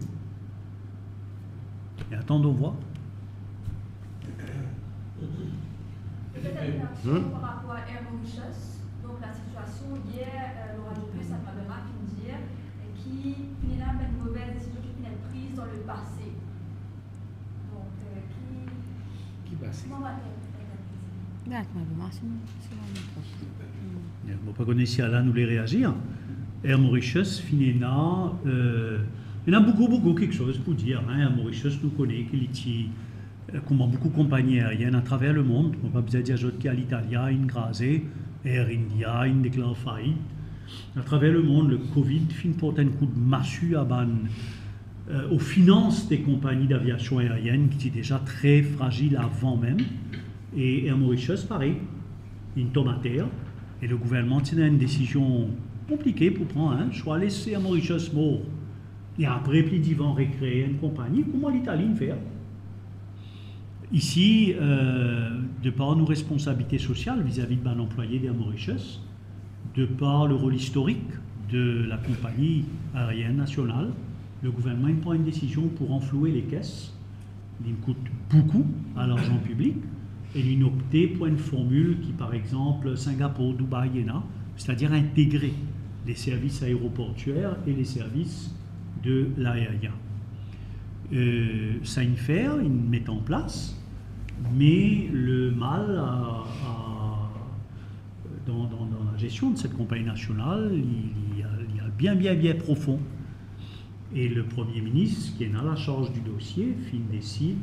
E atann vwar. Petet enn reaksion par rapor a Air Mauritius. Donk, la sitiasion, yer, euh, lor Radio Plus, Alma Bernard finn dir, euh, ki finn ena bann move desizion ki finn priz dan lepase. Donk, euh, ki, ki pase? Kouma va fer, fer sa? Dakor, bon, mersi, mersi, mersi. Mm. Mo pa kone si Alan oule reazir. Air Mauritius finn ena, euh, ena boukou, boukou kiksoz pou dir, hein. Air Mauritius, nou kone ki li ti, euh, kouma boukou konpagni aerienn atraver lemond, mo pa bizin dir zot ki Alitalia inn kraze, Air India inn deklar fait. Atraver lemond, le Covid finn port enn koud masi a bann, euh, o finans de konpagni daviasion aerienn ki ti deza tre frazil avan mem. E Air Mauritius, parey, inn tom ater, e le gouvernman ti ena enn desizion konplike pou pran, hein, swa les Air Mauritius mor, e apre pli divan rekreer enn konpagni, kouma Litali inn fer. Isi, euh, de par nou responsabilite sosial vizavi de bann anplwaye de Air Mauritius, de par le rol istorik de la konpagni aerienn nasional, le gouvernman inn pran enn desizion pou ranfloue lekes. Li kout boukou a larzan piblik e li opte pou enn formil ki, par exanp, Singapour, Dubai ena, setadir integre les services aéroportuaires et les services de l'aérien. Euh, sa inn fer, inn met an plas, me le mal a, a, dan, dan, dan la gestion de cette compagnie nationale, li, li al, li al bien, bien, bien profon. E le Premie Minis, ki ena la sarz di dosie, finn desid,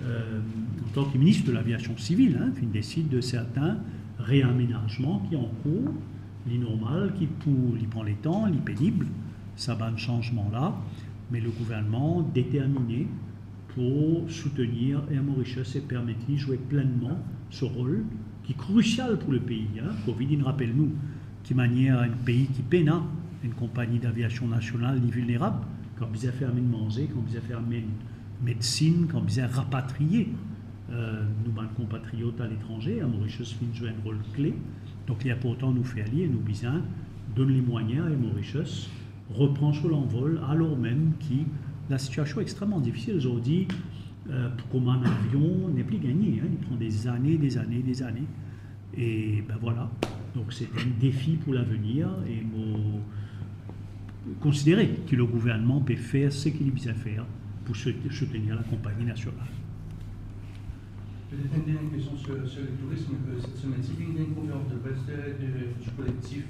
euh, an tan ki Minis de Laviasion Sivil, hein, finn desid de sertin reamenazman ki ankour, li normal ki pou, li pran letan, li penib, sa bann sanzman la, me le gouvernman determine pou soutenir Air Mauritius e permet li zwe plennman so rol ki krisial pou le pei, hein. Covid inn rapel nou ki manier enn pei ki pena enn konpagni daviasion nasional, li vilnerab, kan bizin fer amenn manze, kan bizin fer amenn medsin, kan bizin rapatriye, euh, nou bann konpatriot aletranze, Air Mauritius finn zwe enn rol kle. Donk, li inportan nou fer li e nou bizin donn lemwayin a Air Mauritius repran so lanvol, alor mem ki la sitiasion extreman difisil. Zordi, euh, pou komann avion, nepli gagne, hein, li pran dezane, dezane, dezane. E, ben, vwala. Donk, se enn defi pou lavenir e mo konsidere ki le gouvernman pe fer seki li bizin fer pou sou-, soutenir la konpagni nasional. Petet enn dernie kestion sur, sur le tourisme. Euh, set semenn-si, li ena enn konferans de pres, euh, de, du kolektif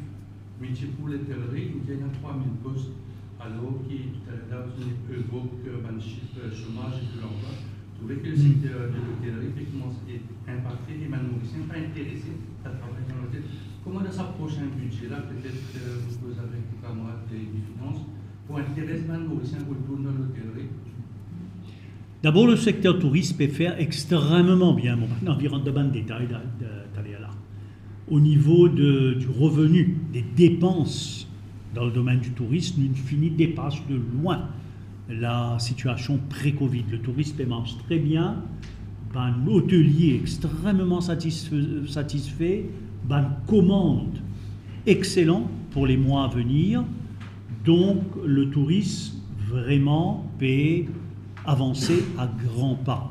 Métiers pour l'hôtellerie, li dir ena trwa mil post, alor ki toutaler la, ou ti evok, euh, bann sif, euh, somaz e Pôle emploi. Trouve ki le sekter de l'hôtellerie pe koumans et inpakte e bann Morisien pa interese a travay dan lotel. Kouma dan sa prosin bidze la, petet, euh, ou koz avek ou kamarad de, de finans pou interes bann Morisien pou retourn dan lotellerie? Dabor, le sekter tourism pe fer extrememan bien. Mo pa anvi rant dan bann detay da-, da-, taler la. O nivo de, du revenu, des dépenses dans le domaine du tourisme, nou fini depas de lwin la sitiasion pre-Covid. Le tourism pe mars tre bien. Bann otelie extrememan satisfe-, satisfe. Bann komand exelan pou le mwa a venir. Donk, le tourism vreman pe avanse a gran pa.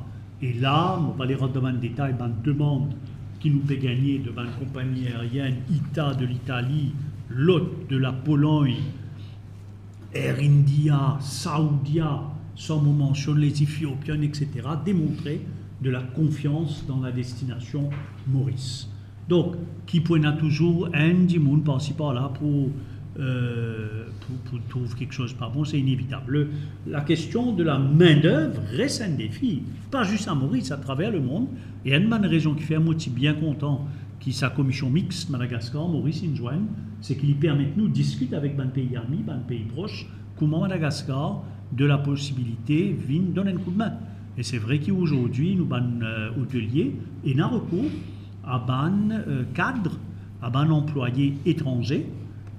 E la, mo pa le rant dan bann detay, bann demann ki nou pe gagne de bann konpagni aerienn, ITA de l'Italie, LOT de la Pologne, Air India, Saudia, san mo mansionn les Ethiopian, et cetera, demontre de la konfians dan la destinasion Moris. Donk, ki pou ena touzour enn dimoun parsi parla pou, euh, pou, pou trouv kiksoz pa bon, se inevitab. Le, la kestion de la main-d'œuvre res enn defi, pa zis a Moris, atraver lemond. E enn bann rezon ki fer mo ti bien kontan Ki sa komision miks Madagaskar-Moris inn zwenn, se ki li permet nou diskit avek bann pei ami, bann pei pros, kouma Madagaskar de la posibilite vinn donn enn koudmin. E se vre ki azordi nou bann, eh, otelie ena rekour a bann, eh, kad, a bann anplwaye etranze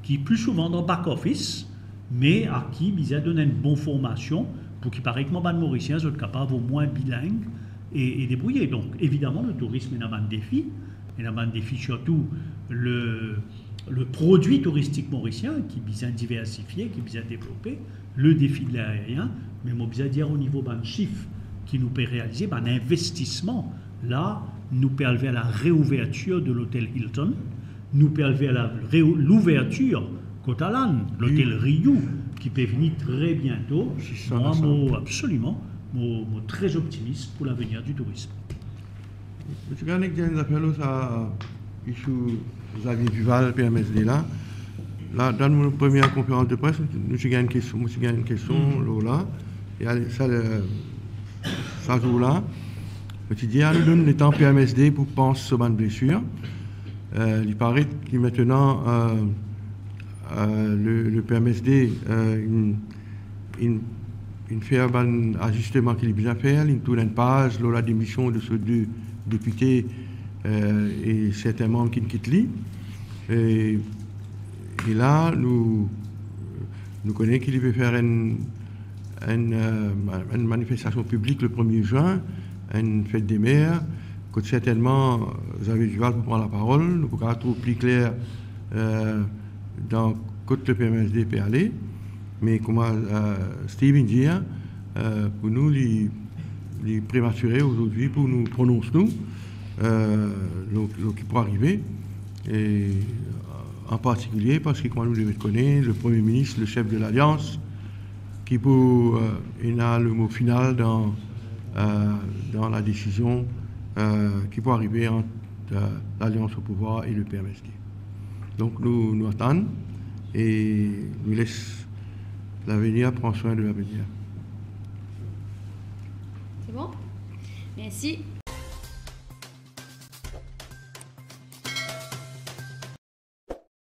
ki pli souvan dan back office, me a ki bizin donn enn bon formasion pou ki parey kouma bann Morisien zot kapav omwin biling e, e debrouye. Donk, evidaman, le tourism ena bann defi, ena bann defi sirtou le, le prodwi touristik morisien ki bizin diversifie, ki bizin devlope, le defi de laerien, me mo bizin dir o nivo bann sif ki nou pe realize, bann investisman, la, nou pe al ver la reouvertir de lotel Hilton, nou pe al ver la reo-, louvertir kot Alan, lotel Riou, ki pe vini tre biento. Mwa, mo, absoliman, mo, mo tre optimis pou lavenir di tourism. Mo ti gagn enn zafer lor sa, issue Xavier Duval, P M S D la. La, dan nou premie konferans de pres, nou ti gagn enn kestion, mo ti gagn enn kestion lor la. E ale, sa, le, sa zour la, mo ti dir, anou donn letan P M S D pou pans so bann blesir. Eh, li paret ki aster, eh, eh, le, le P M S D, eh, inn, inn, inn fer bann azisteman ki li bizin fer, li inn tourn enn paz lor lademision de so de depite, eh, e sertin manm ki inn kit li. E, e la, nou, nou kone ki li pe fer enn, enn, eh, enn manifestasion piblik le premie zin, enn fet de mer, kot sertennman Xavier Duval pou pran laparol, nou pou kapav trouv pli kler, eh, dan kot le P M S D pe ale. Me kouma, eh, Steve inn dir, eh, pou nou, li, li prematire azordi pou nou pronons nou, eh, lor, lor ki pou arive. E, eh, an partikilie, parski kouma nou deza kone, le Premie Minis, le sef de Lalians, ki pou, eh, ena le mo final dan, eh, dan ladesizion, eh, ki pou arive ant, eh, Lalians o pouvwar e le P M S D. Donk nou, nou atann e nou les lavenir pran swin de lavenir. C'est bon ? Merci.